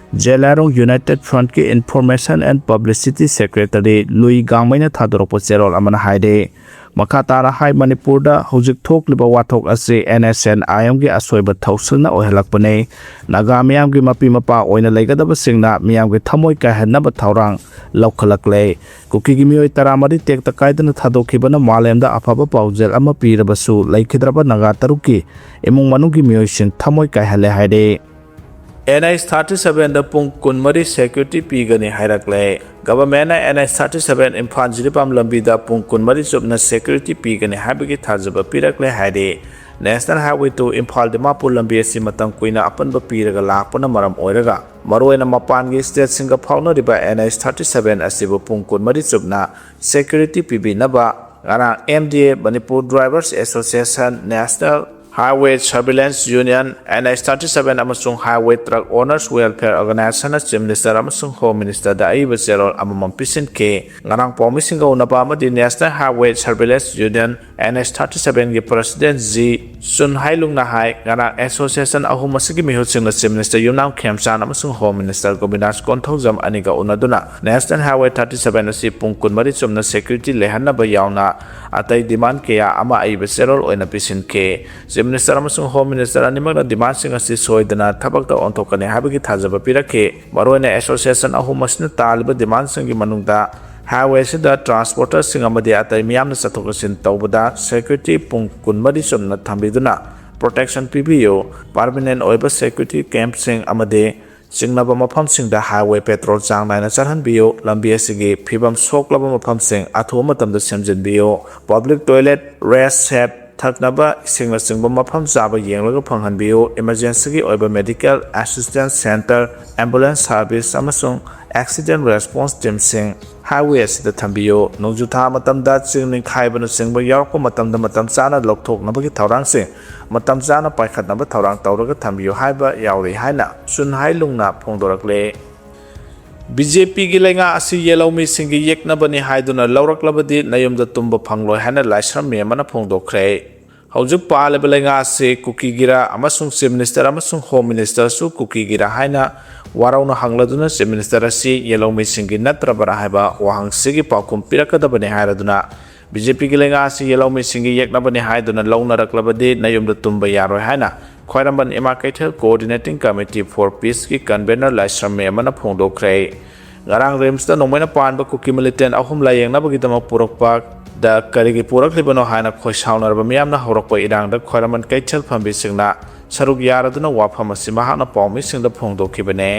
ꯖꯦꯂꯤꯌꯥꯡꯔꯣꯡ ꯌꯨꯅꯥꯏꯇꯦꯗ ꯐ꯭ꯔꯟꯠꯀꯤ information and publicity secretary Lui ꯒꯥꯡꯃꯩꯅ ꯊꯥꯗꯣꯔꯛꯄ ꯆꯦꯔꯣꯜ ꯑꯃꯅ ꯍꯥꯏꯔꯤ꯫ ꯃꯈꯥ ꯇꯥꯅ ꯍꯥꯏ, ꯃꯅꯤꯄꯨꯔꯗ ꯍꯧꯖꯤꯛ ꯊꯣꯛꯂꯤꯕ ꯋꯥꯊꯣꯛ ꯑꯁꯤ NSCN-IMꯒꯤ ꯑꯁꯣꯏꯕ ꯊꯧꯁꯤꯜꯅ ꯑꯣꯏꯍꯜꯂꯛꯄꯅꯤ꯫ ꯅꯥꯒꯥ ꯃꯤꯌꯥꯝꯒꯤ ꯃꯄꯤ ꯃꯄꯥ ꯑꯣꯏꯅ ꯂꯩꯒꯗꯕꯁꯤꯡꯅ ꯃꯤꯌꯥꯝꯒꯤ ꯊꯃꯣꯏ ꯀꯥꯏꯍꯟꯅꯕ ꯊꯧꯔꯥꯡ ꯂꯧꯈꯠꯂꯛꯂꯦ꯫ ꯀꯨꯀꯤꯒꯤ ꯃꯤꯑꯣꯏ ꯇꯔꯥꯃꯔꯤ ꯇꯦꯛꯇ ꯀꯥꯏꯗꯅ ꯊꯥꯗꯣꯛꯈꯤꯕꯅ ꯃꯥꯂꯦꯝꯗ ꯑꯐꯕ ꯄꯥꯎꯖꯦꯜ ꯑꯃ ꯄꯤꯔꯕꯁꯨ, ꯂꯩꯈꯤꯗ꯭ꯔꯕ ꯅꯥꯒꯥ ꯇꯔꯨꯛꯀꯤ ꯏꯃꯨꯡ ꯃꯅꯨꯡꯒꯤ ꯃꯤꯑꯣꯏꯁꯤꯡ ꯊꯃꯣꯏ ꯀꯥꯏꯍꯜꯂꯦ ꯍꯥꯏꯔꯤ꯫ NH thirty seven ꯗ ꯄꯨꯡ ꯀꯨꯟꯃꯔꯤ security ꯄꯤꯒꯅꯤ ꯍꯥꯏꯔꯛꯂꯦ꯫ Government ꯅ NH thirty seven Imphal Jiribam ꯂꯝꯕꯤꯗ ꯄꯨꯡ ꯀꯨꯟꯃꯔꯤ ꯆꯨꯞꯅ security ꯄꯤꯒꯅꯤ ꯍꯥꯏꯕꯒꯤ ꯊꯥꯖꯕ ꯄꯤꯔꯛꯂꯦ ꯍꯥꯏꯔꯤ꯫ National Highway two Imphal Dimapur ꯂꯝꯕꯤ ꯑꯁꯤ ꯃꯇꯝ ꯀꯨꯏꯅ ꯑꯄꯟꯕ ꯄꯤꯔꯒ ꯂꯥꯛꯄꯅ ꯃꯔꯝ ꯑꯣꯏꯔꯒ, ꯃꯔꯨꯑꯣꯏꯅ ꯃꯄꯥꯟꯒꯤ stateꯁꯤꯡꯒ ꯐꯥꯎꯅꯔꯤꯕ NH thirty seven ꯑꯁꯤꯕꯨ ꯄꯨꯡ ꯀꯨꯟꯃꯔꯤ ꯆꯨꯞꯅ security ꯄꯤꯕꯤꯅꯕ ꯉꯔꯥꯡ MDA, Manipur Drivers Association, National Highway Surveillance Union, NH thirty seven ꯑꯃꯁꯨꯡ Highway Truck Owners Welfare Organization ꯅ Chief Minister ꯑꯃꯁꯨꯡ Home Minister ꯗ ꯑꯏꯕ ꯆꯦꯔꯣꯜ ꯑꯃꯃꯝ ꯄꯤꯁꯤꯟꯈꯤ꯫ ꯉꯔꯥꯡ ꯄꯥꯎꯃꯤꯁꯤꯡꯒ ꯎꯅꯕ ꯑꯃꯗꯤ National Highway Surveillance Union, NH thirty seven ꯒꯤ President G ꯁꯨꯟ ꯍꯥꯏꯂꯨꯡꯅ ꯍꯥꯏ, ꯉꯔꯥꯡ association ꯑꯍꯨꯝ ꯑꯁꯤꯒꯤ ꯃꯤꯍꯨꯠꯁꯤꯡꯅ Chief Minister ꯌꯨꯝꯅꯥꯝ ꯈꯦꯝꯆꯥꯟ ꯑꯃꯁꯨꯡ Home Minister ꯒꯣꯕꯤꯟꯗꯥꯁ ꯀꯣꯟꯊꯧꯖꯝ ꯑꯅꯤꯒ ꯎꯅꯗꯨꯅ National Highway thirty seven ꯑꯁꯤ ꯄꯨꯡ ꯀꯨꯟꯃꯔꯤ ꯆꯨꯝꯅ security ꯂꯩꯍꯟꯅꯕ ꯌꯥꯎꯅ ꯑꯇꯩ demand ꯀꯌꯥ ꯑꯃ ꯑꯏꯕ ꯆꯦꯔꯣꯜ ꯑꯣꯏꯅ ꯄꯤꯁꯤꯟꯈꯤ꯫ Chief Minister ꯑꯃꯁꯨꯡ Home Minister ꯑꯅꯤꯃꯛꯅ demandꯁꯤꯡ ꯑꯁꯤ ꯁꯣꯏꯗꯅ ꯊꯕꯛꯇ ꯑꯣꯟꯊꯣꯛꯀꯅꯤ ꯍꯥꯏꯕꯒꯤ ꯊꯥꯖꯕ ꯄꯤꯔꯛꯈꯤ꯫ ꯃꯔꯨꯑꯣꯏꯅ association ꯑꯍꯨꯝ ꯑꯁꯤꯅ ꯇꯥꯜꯂꯤꯕ demandꯁꯤꯡꯒꯤ ꯃꯅꯨꯡꯗ highway ꯑꯁꯤꯗ transporterꯁꯤꯡ ꯑꯃꯗꯤ ꯑꯇꯩ ꯃꯤꯌꯥꯝꯅ ꯆꯠꯊꯣꯛ ꯆꯠꯁꯤꯟ ꯇꯧꯕꯗ security ꯄꯨꯡ ꯀꯨꯟꯃꯔꯤ ꯆꯨꯝꯅ ꯊꯝꯕꯤꯗꯨꯅ protection ꯄꯤꯕꯤꯌꯨ, permanent ꯑꯣꯏꯕ security campꯁꯤꯡ ꯑꯃꯗꯤ ꯆꯤꯡꯅꯕ ꯃꯐꯝꯁꯤꯡꯗ highway patrol ꯆꯥꯡ ꯅꯥꯏꯅ ꯆꯠꯍꯟꯕꯤꯌꯨ, ꯂꯝꯕꯤ ꯑꯁꯤꯒꯤ ꯐꯤꯕꯝ ꯁꯣꯛꯂꯕ ꯃꯐꯝꯁꯤꯡ ꯑꯊꯨꯕ ꯃꯇꯝꯗ ꯁꯦꯝꯖꯤꯟꯕꯤꯌꯨ, public toilet, rest shed, ꯊꯛꯅꯕ ꯏꯁꯤꯡꯅꯆꯤꯡꯕ ꯃꯐꯝ ꯆꯥꯕ ꯌꯦꯡꯂꯒ ꯐꯪꯍꯟꯕꯤꯌꯨ, emergencyꯒꯤ ꯑꯣꯏꯕ medical assistance centre, ambulance service ꯑꯃꯁꯨꯡ accident response teamꯁꯤꯡ highway ꯑꯁꯤꯗ ꯊꯝꯕꯤꯌꯨ꯫ ꯅꯣꯡꯖꯨ ꯊꯥ ꯃꯇꯝꯗ ꯆꯤꯡ ꯅꯤꯡꯈꯥꯏꯕꯅꯆꯤꯡꯕ ꯌꯥꯎꯔꯛꯄ ꯃꯇꯝꯗ ꯃꯇꯝ ꯆꯥꯅ ꯂꯧꯊꯣꯛꯅꯕꯒꯤ ꯊꯧꯔꯥꯡꯁꯤꯡ ꯃꯇꯝ ꯆꯥꯅ ꯄꯥꯏꯈꯠꯅꯕ ꯊꯧꯔꯥꯡ ꯇꯧꯔꯒ ꯊꯝꯕꯤꯌꯨ ꯍꯥꯏꯕ ꯌꯥꯎꯔꯤ ꯍꯥꯏꯅ ꯁꯨꯟ ꯍꯥꯏ ꯂꯨꯡꯅ ꯐꯣꯡꯗꯣꯔꯛꯂꯦ꯫ BJPꯒꯤ ꯂꯩꯉꯥꯛ ꯑꯁꯤ ꯌꯦꯜꯍꯧꯃꯤꯁꯤꯡꯒꯤ ꯌꯦꯛꯅꯕꯅꯤ ꯍꯥꯏꯗꯨꯅ ꯂꯧꯔꯛꯂꯕꯗꯤ ꯅꯌꯨꯝꯗ ꯇꯨꯝꯕ ꯐꯪꯂꯣꯏ ꯍꯥꯏꯅ ꯂꯥꯏꯁ꯭ꯔꯝ ꯃꯤ ꯑꯃꯅ ꯐꯣꯡꯗꯣꯛꯈ꯭ꯔꯦ꯫ ꯍꯧꯖꯤꯛ ꯄꯥꯜꯂꯤꯕ ꯂꯩꯉꯥꯛ ꯑꯁꯤ ꯀꯨꯀꯤꯒꯤꯔꯥ ꯑꯃꯁꯨꯡ Chief Minister ꯑꯃꯁꯨꯡ Home Ministerꯁꯨ ꯀꯨꯀꯤꯒꯤꯔꯥ ꯍꯥꯏꯅ ꯋꯥꯔꯧꯅ ꯍꯪꯂꯗꯨꯅ Chief Minister ꯑꯁꯤ ꯌꯦꯜꯍꯧꯃꯤꯁꯤꯡꯒꯤ ꯅꯠꯇ꯭ꯔꯕꯔꯥ ꯍꯥꯏꯕ ꯋꯥꯍꯪꯁꯤꯒꯤ ꯄꯥꯎꯈꯨꯝ ꯄꯤꯔꯛꯀꯗꯕꯅꯤ ꯍꯥꯏꯔꯗꯨꯅ ꯕꯤ ꯖꯦ ꯄꯤꯒꯤ ꯂꯩꯉꯥꯛ ꯑꯁꯤ ꯌꯦꯜꯍꯧꯃꯤꯁꯤꯡꯒꯤ ꯌꯦꯛꯅꯕꯅꯤ ꯍꯥꯏꯗꯨꯅ ꯂꯧꯅꯔꯛꯂꯕꯗꯤ ꯅꯌꯨꯝꯗ ꯇꯨꯝꯕ ꯌꯥꯔꯣꯏ ꯍꯥꯏꯅ ꯈ꯭ꯋꯥꯏꯔꯝꯕꯟ ꯏꯃꯥ ꯀꯩꯊꯦꯜ Coordinating Committee for Peaceꯀꯤ convener ꯂꯥꯏꯁ꯭ꯔꯝ ꯃꯌꯥꯝ ꯑꯃꯅ ꯐꯣꯡꯗꯣꯛꯈ꯭ꯔꯦ꯫ ꯉꯔꯥꯡ ꯔꯤꯝꯁꯇ ꯅꯣꯡꯃꯩꯅ ꯄꯥꯟꯕ ꯀꯨꯀꯤ ꯃꯤꯂꯤꯇꯦꯟ ꯑꯍꯨꯝ ꯂꯥꯌꯦꯡꯅꯕꯒꯤꯗꯃꯛ ꯄꯨꯔꯛꯄꯗ ꯀꯔꯤꯒꯤ ꯄꯨꯔꯛꯂꯤꯕꯅꯣ ꯍꯥꯏꯅ ꯈꯣꯏ ꯁꯥꯎꯅꯔꯕ ꯃꯤꯌꯥꯝꯅ ꯍꯧꯔꯛꯄ ꯏꯔꯥꯡꯗ ꯈ꯭ꯋꯥꯏꯔꯝꯕꯟ ꯀꯩꯊꯦꯜ ꯐꯝꯕꯤꯁꯤꯡꯅ ꯁꯔꯨꯛ ꯌꯥꯔꯗꯨꯅ ꯋꯥꯐꯝ ꯑꯁꯤ ꯃꯍꯥꯛꯅ ꯄꯥꯎꯃꯤꯁꯤꯡꯗ ꯐꯣꯡꯗꯣꯛꯈꯤꯕꯅꯦ꯫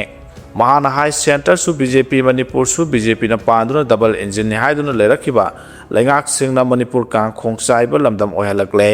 ꯃꯍꯥꯛꯅ ꯍꯥꯏ, ꯁꯦꯟꯇꯔꯁꯨ ꯕꯤ ꯖꯦ ꯄꯤ, ꯃꯅꯤꯄꯨꯔꯁꯨ ꯕꯤ ꯖꯦ ꯄꯤꯅ ꯄꯥꯟꯗꯨꯅ ꯗꯕꯜ ꯏꯟꯖꯤꯟꯅꯤ ꯍꯥꯏꯗꯨꯅ ꯂꯩꯔꯛꯈꯤꯕ ꯂꯩꯉꯥꯛꯁꯤꯡꯅ ꯃꯅꯤꯄꯨꯔ ꯀꯥꯡꯈꯣꯡ ꯆꯥꯏꯕ ꯂꯝꯗꯝ ꯑꯣꯏꯍꯜꯂꯛꯂꯦ꯫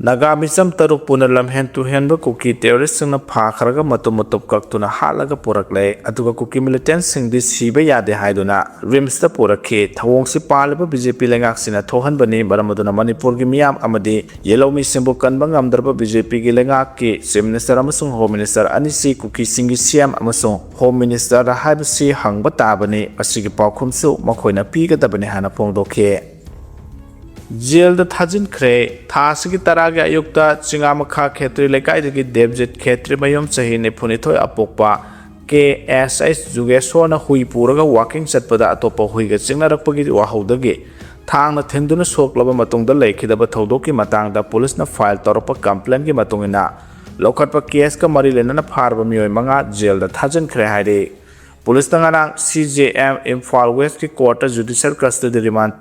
ꯅꯥꯒꯥ ꯃꯤꯆꯝ ꯇꯔꯨꯛ ꯄꯨꯟꯅ ꯂꯝꯍꯦꯟ ꯇꯨꯍꯦꯟꯕ ꯀꯨꯀꯤ ꯇꯦꯔꯣꯔꯤꯁꯁꯤꯡꯅ ꯐꯥꯈ꯭ꯔꯒ ꯃꯇꯨꯝ ꯃꯇꯨꯞ ꯀꯛꯇꯨꯅ ꯍꯥꯠꯂꯒ ꯄꯨꯔꯛꯂꯦ꯫ ꯑꯗꯨꯒ ꯀꯨꯀꯤ ꯃꯤꯂꯤꯇꯦꯟꯁꯤꯡꯗꯤ ꯁꯤꯕ ꯌꯥꯗꯦ ꯍꯥꯏꯗꯨꯅ ꯔꯤꯝꯁꯇ ꯄꯨꯔꯛꯈꯤ꯫ ꯊꯧꯑꯣꯡꯁꯤ ꯄꯥꯜꯂꯤꯕ ꯕꯤ ꯖꯦ ꯄꯤ ꯂꯩꯉꯥꯛꯁꯤꯅ ꯊꯣꯛꯍꯟꯕꯅꯤ꯫ ꯃꯔꯝ ꯑꯗꯨꯅ ꯃꯅꯤꯄꯨꯔꯒꯤ ꯃꯤꯌꯥꯝ ꯑꯃꯗꯤ ꯌꯦꯜꯍꯧꯃꯤꯁꯤꯡꯕꯨ ꯀꯟꯕ ꯉꯝꯗ꯭ꯔꯕ ꯕꯤ ꯖꯦ ꯄꯤꯒꯤ ꯂꯩꯉꯥꯛꯀꯤ Chief Minister ꯑꯃꯁꯨꯡ Home Minister ꯑꯅꯤꯁꯤ ꯀꯨꯀꯤꯁꯤꯡꯒꯤ ꯁꯤ ꯑꯦꯝ ꯑꯃꯁꯨꯡ Home Minister ꯍꯥꯏꯕꯁꯤ ꯍꯪꯕ ꯇꯥꯕꯅꯤ꯫ ꯃꯁꯤꯒꯤ ꯄꯥꯎꯈꯨꯝꯁꯨ ꯃꯈꯣꯏꯅ ꯄꯤꯒꯗꯕꯅꯤ ꯍꯥꯏꯅ ꯐꯣꯡꯗꯣꯛꯈꯤ꯫ ꯖꯦꯜꯗ ꯊꯥꯖꯤꯟꯈ꯭ꯔꯦ꯫ ꯊꯥ ꯑꯁꯤꯒꯤ ꯇꯔꯥꯒꯤ ꯑꯌꯨꯛꯇ ꯆꯤꯉꯥꯃꯈꯥ ꯈꯦꯇ꯭ꯔꯤ ꯂꯩꯀꯥꯏꯗꯒꯤ ꯗꯦꯕꯖꯤꯠ ꯈꯦꯇ꯭ꯔꯤ ꯃꯌꯨꯝ ꯆꯍꯤ ꯅꯤꯐꯨꯅꯤꯊꯣꯏ ꯑꯄꯣꯛꯄ ꯀꯦ ꯑꯦꯁ ꯑꯩꯆ ꯖꯨꯒꯦꯁꯣꯔꯅ ꯍꯨꯏ ꯄꯨꯔꯒ walking ꯆꯠꯄꯗ ꯑꯇꯣꯞꯄ ꯍꯨꯏꯒ ꯆꯤꯡꯅꯔꯛꯄꯒꯤ ꯋꯥꯍꯧꯗꯒꯤ ꯊꯥꯡꯅ ꯊꯤꯟꯗꯨꯅ ꯁꯣꯛꯂꯕ ꯃꯇꯨꯡꯗ ꯂꯩꯈꯤꯗꯕ ꯊꯧꯗꯣꯛꯀꯤ ꯃꯇꯥꯡꯗ ꯄꯨꯂꯤꯁꯅ file ꯇꯧꯔꯛꯄ complaintꯀꯤ ꯃꯇꯨꯡꯏꯟꯅ ꯂꯧꯈꯠꯄ caseꯀ ꯃꯔꯤ ꯂꯩꯅꯅ ꯐꯥꯔꯕ ꯃꯤꯑꯣꯏ ꯃꯉꯥ ꯖꯦꯜꯗ ꯊꯥꯖꯤꯟꯈ꯭ꯔꯦ ꯍꯥꯏꯔꯤ꯫ ꯄꯨꯂꯤꯁꯅ ꯉꯔꯥꯡ ꯁꯤ ꯖꯦ ꯑꯦꯝ ꯏꯝꯐꯥꯜ Westꯀꯤ courtꯇ judicial custody remand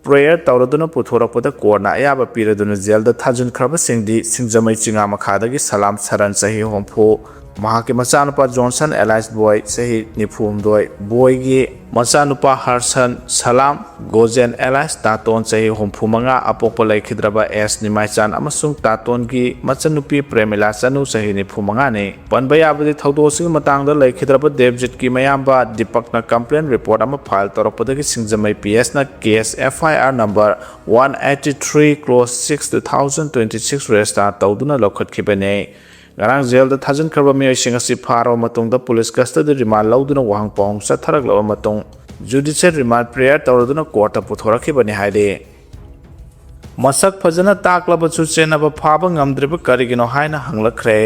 prayer ꯇꯧꯔꯗꯨꯅ ꯄꯨꯊꯣꯔꯛꯄꯗ courtꯅ ꯑꯌꯥꯕ ꯄꯤꯔꯗꯨꯅ ꯖꯦꯜꯗ ꯊꯥꯖꯤꯟꯈ꯭ꯔꯕꯁꯤꯡꯗꯤ ꯁꯤꯡꯖꯃꯩ ꯆꯤꯉꯥꯃꯈꯥꯗꯒꯤ ꯁꯂꯥꯝ ꯁꯔꯟ ꯆꯍꯤ ꯍꯨꯝꯐꯨ, ꯃꯍꯥꯛꯀꯤ ꯃꯆꯥꯅꯨꯄꯥ ꯖꯣꯟꯁꯟ alias ꯕꯣꯏ ꯆꯍꯤ ꯅꯤꯐꯨꯍꯨꯝꯗꯣꯏ, ꯕꯣꯏꯒꯤ ꯃꯆꯥꯅꯨꯄꯥ ꯍꯔꯁꯟ, ꯁꯂꯥꯝ, ꯒꯣꯖꯦꯟ alias ꯇꯥꯇꯣꯟ ꯆꯍꯤ ꯍꯨꯝꯐꯨꯃꯉꯥ, ꯑꯄꯣꯛꯄ ꯂꯩꯈꯤꯗ꯭ꯔꯕ ꯑꯦꯁ ꯅꯤꯃꯥꯏꯆꯥꯟ ꯑꯃꯁꯨꯡ ꯇꯥꯇꯣꯟꯒꯤ ꯃꯆꯟꯅꯨꯄꯤ ꯄ꯭ꯔꯦꯃꯤꯂꯥ ꯆꯅꯨ ꯆꯍꯤ ꯅꯤꯐꯨꯃꯉꯥꯅꯤ꯫ ꯄꯟꯕ ꯌꯥꯕꯗꯤ ꯊꯧꯗꯣꯛ ꯑꯁꯤꯒꯤ ꯃꯇꯥꯡꯗ ꯂꯩꯈꯤꯗ꯭ꯔꯕ ꯗꯦꯕꯖꯤꯠꯀꯤ ꯃꯌꯥꯝꯕ ꯗꯤꯄꯛꯅ complaint report ꯑꯃ file ꯇꯧꯔꯛꯄꯗꯒꯤ Singjamei P ꯑꯦꯁꯅ case F I R number one eighty three clause six two thousand twenty six register ꯇꯧꯗꯨꯅ ꯂꯧꯈꯠꯈꯤꯕꯅꯤ꯫ ꯉꯔꯥꯡ ꯖꯦꯜꯗ ꯊꯥꯖꯤꯟꯈ꯭ꯔꯕ ꯃꯤꯑꯣꯏꯁꯤꯡ ꯑꯁꯤ ꯐꯥꯔꯕ ꯃꯇꯨꯡꯗ ꯄꯨꯂꯤꯁ custody remand ꯂꯧꯗꯨꯅ ꯋꯥꯍꯪ ꯄꯥꯎꯍꯪ ꯆꯠꯊꯔꯛꯂꯕ ꯃꯇꯨꯡ judicial remand prayer ꯇꯧꯔꯗꯨꯅ courtꯇ ꯄꯨꯊꯣꯔꯛꯈꯤꯕꯅꯤ ꯍꯥꯏꯔꯤ꯫ ꯃꯁꯛ ꯐꯖꯅ ꯇꯥꯛꯂꯕꯁꯨ ꯆꯦꯟꯅꯕ ꯐꯥꯕ ꯉꯝꯗ꯭ꯔꯤꯕ ꯀꯔꯤꯒꯤꯅꯣ ꯍꯥꯏꯅ ꯍꯪꯂꯛꯈ꯭ꯔꯦ꯫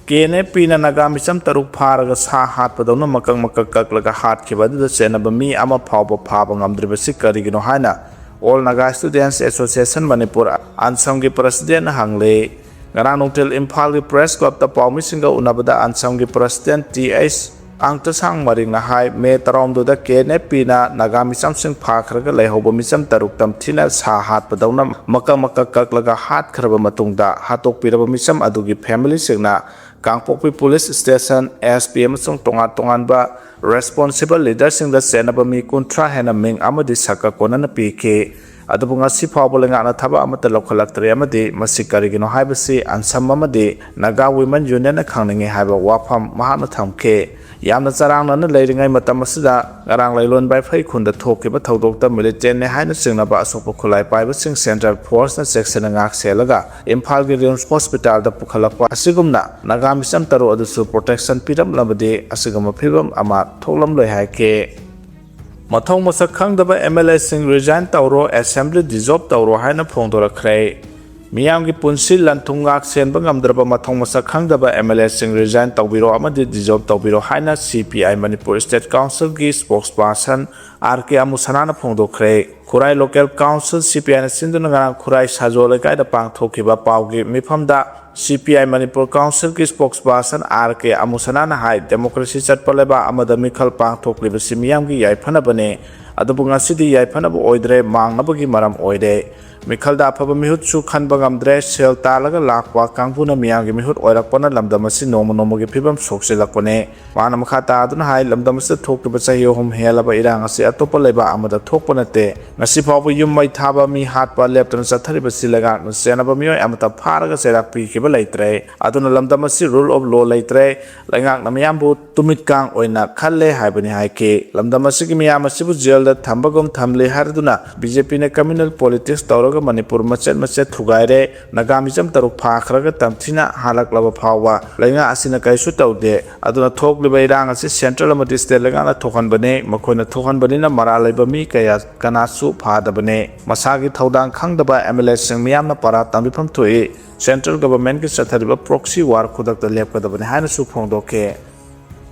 ꯀꯦ ꯑꯦꯟ ꯑꯦꯐ ꯄꯤꯅ ꯅꯥꯒꯥ ꯃꯤꯆꯝ ꯇꯔꯨꯛ ꯐꯥꯔꯒ ꯁꯥ ꯍꯥꯠꯄꯗꯧꯅ ꯃꯀꯛ ꯃꯀꯛ ꯀꯛꯂꯒ ꯍꯥꯠꯈꯤꯕ ꯑꯗꯨꯗ ꯆꯦꯟꯅꯕ ꯃꯤ ꯑꯃ ꯐꯥꯎꯕ ꯐꯥꯕ ꯉꯝꯗ꯭ꯔꯤꯕꯁꯤ ꯀꯔꯤꯒꯤꯅꯣ ꯍꯥꯏꯅ All Naga Students Association Manipur, ꯑꯟꯁꯝꯒꯤ ꯄ꯭ꯔꯁꯤꯗꯦꯟꯅ ꯍꯪꯂꯤ꯫ ꯉꯔꯥꯡ ꯅꯨꯡꯊꯤꯜ ꯏꯝꯐꯥꯜꯒꯤ ꯄ꯭ꯔꯦꯁ ꯀ꯭ꯂꯕꯇ ꯄꯥꯎꯃꯤꯁꯤꯡꯒ ꯎꯅꯕꯗ ꯑꯟꯁꯝꯒꯤ ꯄ꯭ꯔꯁꯤꯗꯦꯟ ꯇꯤ ꯑꯩꯆ ꯑꯪꯇꯁꯥꯡ ꯃꯔꯤꯡꯅ ꯍꯥꯏ, ꯃꯦ ꯇꯔꯥꯍꯨꯝꯗꯣꯏꯗ ꯀꯦ ꯑꯦꯟ ꯑꯦꯐ ꯄꯤꯅ ꯅꯥꯒꯥ ꯃꯤꯆꯝꯁꯤꯡ ꯐꯥꯈ꯭ꯔꯒ ꯂꯩꯍꯧꯕ ꯃꯤꯆꯝ ꯇꯔꯨꯛ ꯇꯝꯊꯤꯅ ꯁꯥ ꯍꯥꯠꯄꯗꯧꯅ ꯃꯀꯛ ꯃꯀꯛ ꯀꯛꯂꯒ ꯍꯥꯠꯈ꯭ꯔꯕ ꯃꯇꯨꯡꯗ, ꯍꯥꯠꯇꯣꯛꯄꯤꯔꯕ ꯃꯤꯆꯝ ꯑꯗꯨꯒꯤ ꯐꯦꯃꯤꯂꯤꯁꯤꯡꯅ ꯀꯥꯡꯄꯣꯛꯄꯤ ꯄꯨꯂꯤꯁ ꯁ꯭ꯇꯦꯁꯟ, ꯑꯦꯁ ꯄꯤ ꯑꯃꯁꯨꯡ ꯇꯣꯉꯥꯟ ꯇꯣꯉꯥꯟꯕ ꯔꯦꯁꯄꯣꯟꯁꯤꯕꯜ ꯂꯤꯗꯔꯁꯤꯡꯗ ꯆꯦꯟꯅꯕ ꯃꯤ ꯀꯨꯟꯊ꯭ꯔꯥ ꯍꯦꯟꯅ ꯃꯤꯡ ꯑꯃꯗꯤ ꯁꯛꯀ ꯀꯣꯟꯅꯅ ꯄꯤꯈꯤ꯫ ꯑꯗꯨꯕꯨ ꯉꯁꯤ ꯐꯥꯎꯕ ꯂꯩꯉꯥꯛꯅ ꯊꯕꯛ ꯑꯃꯠꯇ ꯂꯧꯈꯠꯂꯛꯇ꯭ꯔꯦ ꯑꯃꯗꯤ ꯃꯁꯤ ꯀꯔꯤꯒꯤꯅꯣ ꯍꯥꯏꯕꯁꯤ ꯑꯟꯁꯝ ꯑꯃꯗꯤ ꯅꯥꯒꯥ ꯋꯤꯃꯦꯟ ꯌꯨꯅꯤꯌꯟꯅ ꯈꯪꯅꯤꯡꯏ ꯍꯥꯏꯕ ꯋꯥꯐꯝ ꯃꯍꯥꯛꯅ ꯊꯝꯈꯤ꯫ ꯌꯥꯝꯅ ꯆꯔꯥꯡꯅꯅ ꯂꯩꯔꯤꯉꯩ ꯃꯇꯝ ꯑꯁꯤꯗ ꯉꯔꯥꯡ ꯂꯩꯂꯣꯟ ꯕꯥꯏꯐꯩ ꯈꯨꯟꯗ ꯊꯣꯛꯈꯤꯕ ꯊꯧꯗꯣꯛꯇ ꯃꯤꯂꯤꯇꯦꯟꯅꯤ ꯍꯥꯏꯅ ꯆꯤꯡꯅꯕ ꯑꯁꯣꯛꯄ ꯈꯨꯠꯂꯥꯏ ꯄꯥꯏꯕꯁꯤꯡ ꯁꯦꯟꯇ꯭ꯔꯦꯜ ꯐꯣꯔꯁꯅ ꯆꯦꯛꯁꯤꯟꯅ ꯉꯥꯛ ꯁꯦꯜꯂꯒ ꯏꯝꯐꯥꯜꯒꯤ ꯔꯤꯝꯁ ꯍꯣꯁꯄꯤꯇꯥꯜꯗ ꯄꯨꯈꯠꯂꯛꯄ ꯑꯁꯤꯒꯨꯝꯅ ꯅꯥꯒꯥ ꯃꯤꯆꯝ ꯇꯔꯨꯛ ꯑꯗꯨꯁꯨ ꯄ꯭ꯔꯣꯇꯦꯛꯁꯟ ꯄꯤꯔꯝꯂꯕꯗꯤ ꯑꯁꯤꯒꯨꯝꯕ ꯐꯤꯕꯝ ꯑꯃ ꯊꯣꯛꯂꯝꯂꯣꯏ ꯍꯥꯏꯈꯤ꯫ ꯃꯊꯧ ꯃꯁꯛ ꯈꯪꯗꯕ ꯑꯦꯝ ꯑꯦꯜ ꯑꯦꯁꯤꯡ ꯔꯤꯖꯥꯏꯟ ꯇꯧꯔꯣ, ꯑꯦꯁꯦꯝꯕ꯭ꯂꯤ ꯗꯤꯖꯣꯜꯕ ꯇꯧꯔꯣ ꯍꯥꯏꯅ ꯐꯣꯡꯗꯣꯔꯛꯈ꯭ꯔꯦ꯫ ꯃꯤꯌꯥꯝꯒꯤ ꯄꯨꯟꯁꯤ ꯂꯟ ꯊꯨꯝ ꯉꯥꯛ ꯁꯦꯟꯕ ꯉꯝꯗ꯭ꯔꯕ ꯃꯊꯧ ꯃꯁꯛ ꯈꯪꯗꯕ ꯑꯦꯝ ꯑꯦꯜ ꯑꯦꯁꯤꯡ ꯔꯤꯖꯥꯏꯟ ꯇꯧꯕꯤꯔꯣ ꯑꯃꯗꯤ ꯗꯤꯖꯣꯜꯕ ꯇꯧꯕꯤꯔꯣ ꯍꯥꯏꯅ ꯁꯤ ꯄꯤ ꯑꯥꯏ ꯃꯅꯤꯄꯨꯔ ꯁ꯭ꯇꯦꯠ ꯀꯥꯎꯟꯁꯤꯜꯒꯤ ꯁ꯭ꯄꯣꯛꯁ ꯄꯥꯔꯁꯟ ꯑꯥꯔ ꯀꯦ ꯑꯃꯨꯁꯅꯥꯅ ꯐꯣꯡꯗꯣꯛꯈ꯭ꯔꯦ꯫ ꯈꯨꯔꯥꯏ ꯂꯣꯀꯦꯜ ꯀꯥꯎꯟꯁꯤꯜ ꯁꯤ ꯄꯤ ꯑꯥꯏꯅ ꯁꯤꯟꯗꯨꯅ ꯉꯔꯥꯡ ꯈꯨꯔꯥꯏ ꯁꯥꯖꯣ ꯂꯩꯀꯥꯏꯗ ꯄꯥꯡꯊꯣꯛꯈꯤꯕ ꯄꯥꯎꯒꯤ ꯃꯤꯐꯝꯗ ꯁꯤ ꯄꯤ ꯑꯥꯏ ꯃꯅꯤꯄꯨꯔ ꯀꯥꯎꯟꯁꯤꯜꯒꯤ ꯁ꯭ꯄꯣꯛꯁ ꯄꯥꯔꯁꯟ ꯑꯥꯔ ꯀꯦ ꯑꯃꯨꯁꯅꯥꯅ ꯍꯥꯏ, ꯗꯦꯃꯣꯀ꯭ꯔꯦꯁꯤ ꯆꯠꯄ ꯂꯩꯕꯥꯛ ꯑꯃꯗ ꯃꯤꯈꯜ ꯄꯥꯡꯊꯣꯛꯂꯤꯕꯁꯤ ꯃꯤꯌꯥꯝꯒꯤ ꯌꯥꯏꯐꯅꯕꯅꯤ꯫ ꯑꯗꯨꯕꯨ ꯉꯁꯤꯗꯤ ꯌꯥꯏꯐꯅꯕ ꯑꯣꯏꯗ꯭ꯔꯦ, ꯃꯥꯡꯅꯕꯒꯤ ꯃꯔꯝ ꯑꯣꯏꯔꯦ꯫ ꯃꯤꯈꯜꯗ ꯑꯐꯕ ꯃꯤꯍꯨꯠꯁꯨ ꯈꯟꯕ ꯉꯝꯗ꯭ꯔꯦ꯫ ꯁꯦꯜ ꯇꯥꯜꯂꯒ ꯂꯥꯛꯄ ꯀꯥꯡꯕꯨꯅ ꯃꯤꯌꯥꯝꯒꯤ ꯃꯤꯍꯨꯠ ꯑꯣꯏꯔꯛꯄꯅ ꯂꯝꯗꯝ ꯑꯁꯤ ꯅꯣꯡꯃ ꯅꯣꯡꯃꯒꯤ ꯐꯤꯕꯝ ꯁꯣꯛꯆꯤꯜꯂꯛꯄꯅꯦ꯫ ꯃꯥꯅ ꯃꯈꯥ ꯇꯥꯗꯨꯅ ꯍꯥꯏ, ꯂꯝꯗꯝ ꯑꯁꯤꯗ ꯊꯣꯛꯈꯤꯕ ꯆꯍꯤ ꯑꯍꯨꯝ ꯍꯦꯜꯂꯕ ꯏꯔꯥꯡ ꯑꯁꯤ ꯑꯇꯣꯞꯄ ꯂꯩꯕꯥꯛ ꯑꯃꯗ ꯊꯣꯛꯄ ꯅꯠꯇꯦ꯫ ꯉꯁꯤ ꯐꯥꯎꯕ ꯌꯨꯝ ꯃꯩ ꯊꯥꯕ, ꯃꯤ ꯍꯥꯠꯄ ꯂꯦꯞꯇꯅ ꯆꯠꯊꯔꯤꯕꯁꯤ ꯂꯩꯉꯥꯛꯅ ꯆꯦꯟꯅꯕ ꯃꯤꯑꯣꯏ ꯑꯃꯠꯇ ꯐꯥꯔꯒ ꯆꯩꯔꯥꯛ ꯄꯤꯈꯤꯕ ꯂꯩꯇ꯭ꯔꯦ꯫ ꯑꯗꯨꯅ ꯂꯝꯗꯝ ꯑꯁꯤ rule of law ꯂꯩꯇ꯭ꯔꯦ꯫ ꯂꯩꯉꯥꯛꯅ ꯃꯤꯌꯥꯝꯕꯨ ꯇꯨꯃꯤꯠꯀꯥꯡ ꯑꯣꯏꯅ ꯈꯜꯂꯦ ꯍꯥꯏꯕꯅꯤ ꯍꯥꯏꯈꯤ꯫ ꯂꯝꯗꯝ ꯑꯁꯤꯒꯤ ꯃꯤꯌꯥꯝ ꯑꯁꯤꯕꯨ ꯖꯦꯜꯗ ꯊꯝꯕꯒꯨꯝ ꯊꯝꯂꯤ ꯍꯥꯏꯔꯗꯨꯅ ꯕꯤ ꯖꯦ ꯄꯤꯅ ꯀꯝꯃ꯭ꯌꯨꯅꯦꯜ ꯄꯣꯂꯤꯇꯤꯛꯁ ꯇꯧꯔꯒ ꯃꯅꯤꯄꯨꯔ ꯃꯆꯦꯠ ꯃꯆꯦꯠ ꯊꯨꯒꯥꯏꯔꯦ꯫ ꯅꯥꯒꯥ ꯃꯤꯆꯝ ꯇꯔꯨꯛ ꯐꯥꯈ꯭ꯔꯒ ꯇꯝꯊꯤꯅ ꯍꯥꯠꯂꯛꯂꯕ ꯐꯥꯎꯕ ꯂꯩꯉꯥꯛ ꯑꯁꯤꯅ ꯀꯔꯤꯁꯨ ꯇꯧꯗꯦ꯫ ꯑꯗꯨꯅ ꯊꯣꯛꯂꯤꯕ ꯏꯔꯥꯡ ꯑꯁꯤ ꯁꯦꯟꯇ꯭ꯔꯦꯜ ꯑꯃꯗꯤ ꯁ꯭ꯇꯦꯠ ꯂꯩꯉꯥꯛꯅ ꯊꯣꯛꯍꯟꯕꯅꯤ꯫ ꯃꯈꯣꯏꯅ ꯊꯣꯛꯍꯟꯕꯅꯤꯅ ꯃꯔꯥꯜ ꯂꯩꯕ ꯃꯤ ꯀꯌꯥ ꯀꯅꯥꯁꯨ ꯐꯥꯗꯕꯅꯤ꯫ ꯃꯁꯥꯒꯤ ꯊꯧꯗꯥꯡ ꯈꯪꯗꯕ ꯑꯦꯝ ꯑꯦꯜ ꯑꯦꯁꯤꯡ ꯃꯤꯌꯥꯝꯅ ꯄꯔꯥ ꯇꯝꯕꯤꯐꯝ ꯊꯣꯛꯏ꯫ ꯁꯦꯟꯇ꯭ꯔꯦꯜ ꯒꯚꯔꯟꯃꯦꯟꯠꯀꯤ ꯆꯠꯊꯔꯤꯕ ꯄ꯭ꯔꯣꯛꯁꯤ ꯋꯥꯔ ꯈꯨꯗꯛꯇ ꯂꯦꯞꯀꯗꯕꯅꯤ ꯍꯥꯏꯅꯁꯨ ꯐꯣꯡꯗꯣꯛꯈꯤ꯫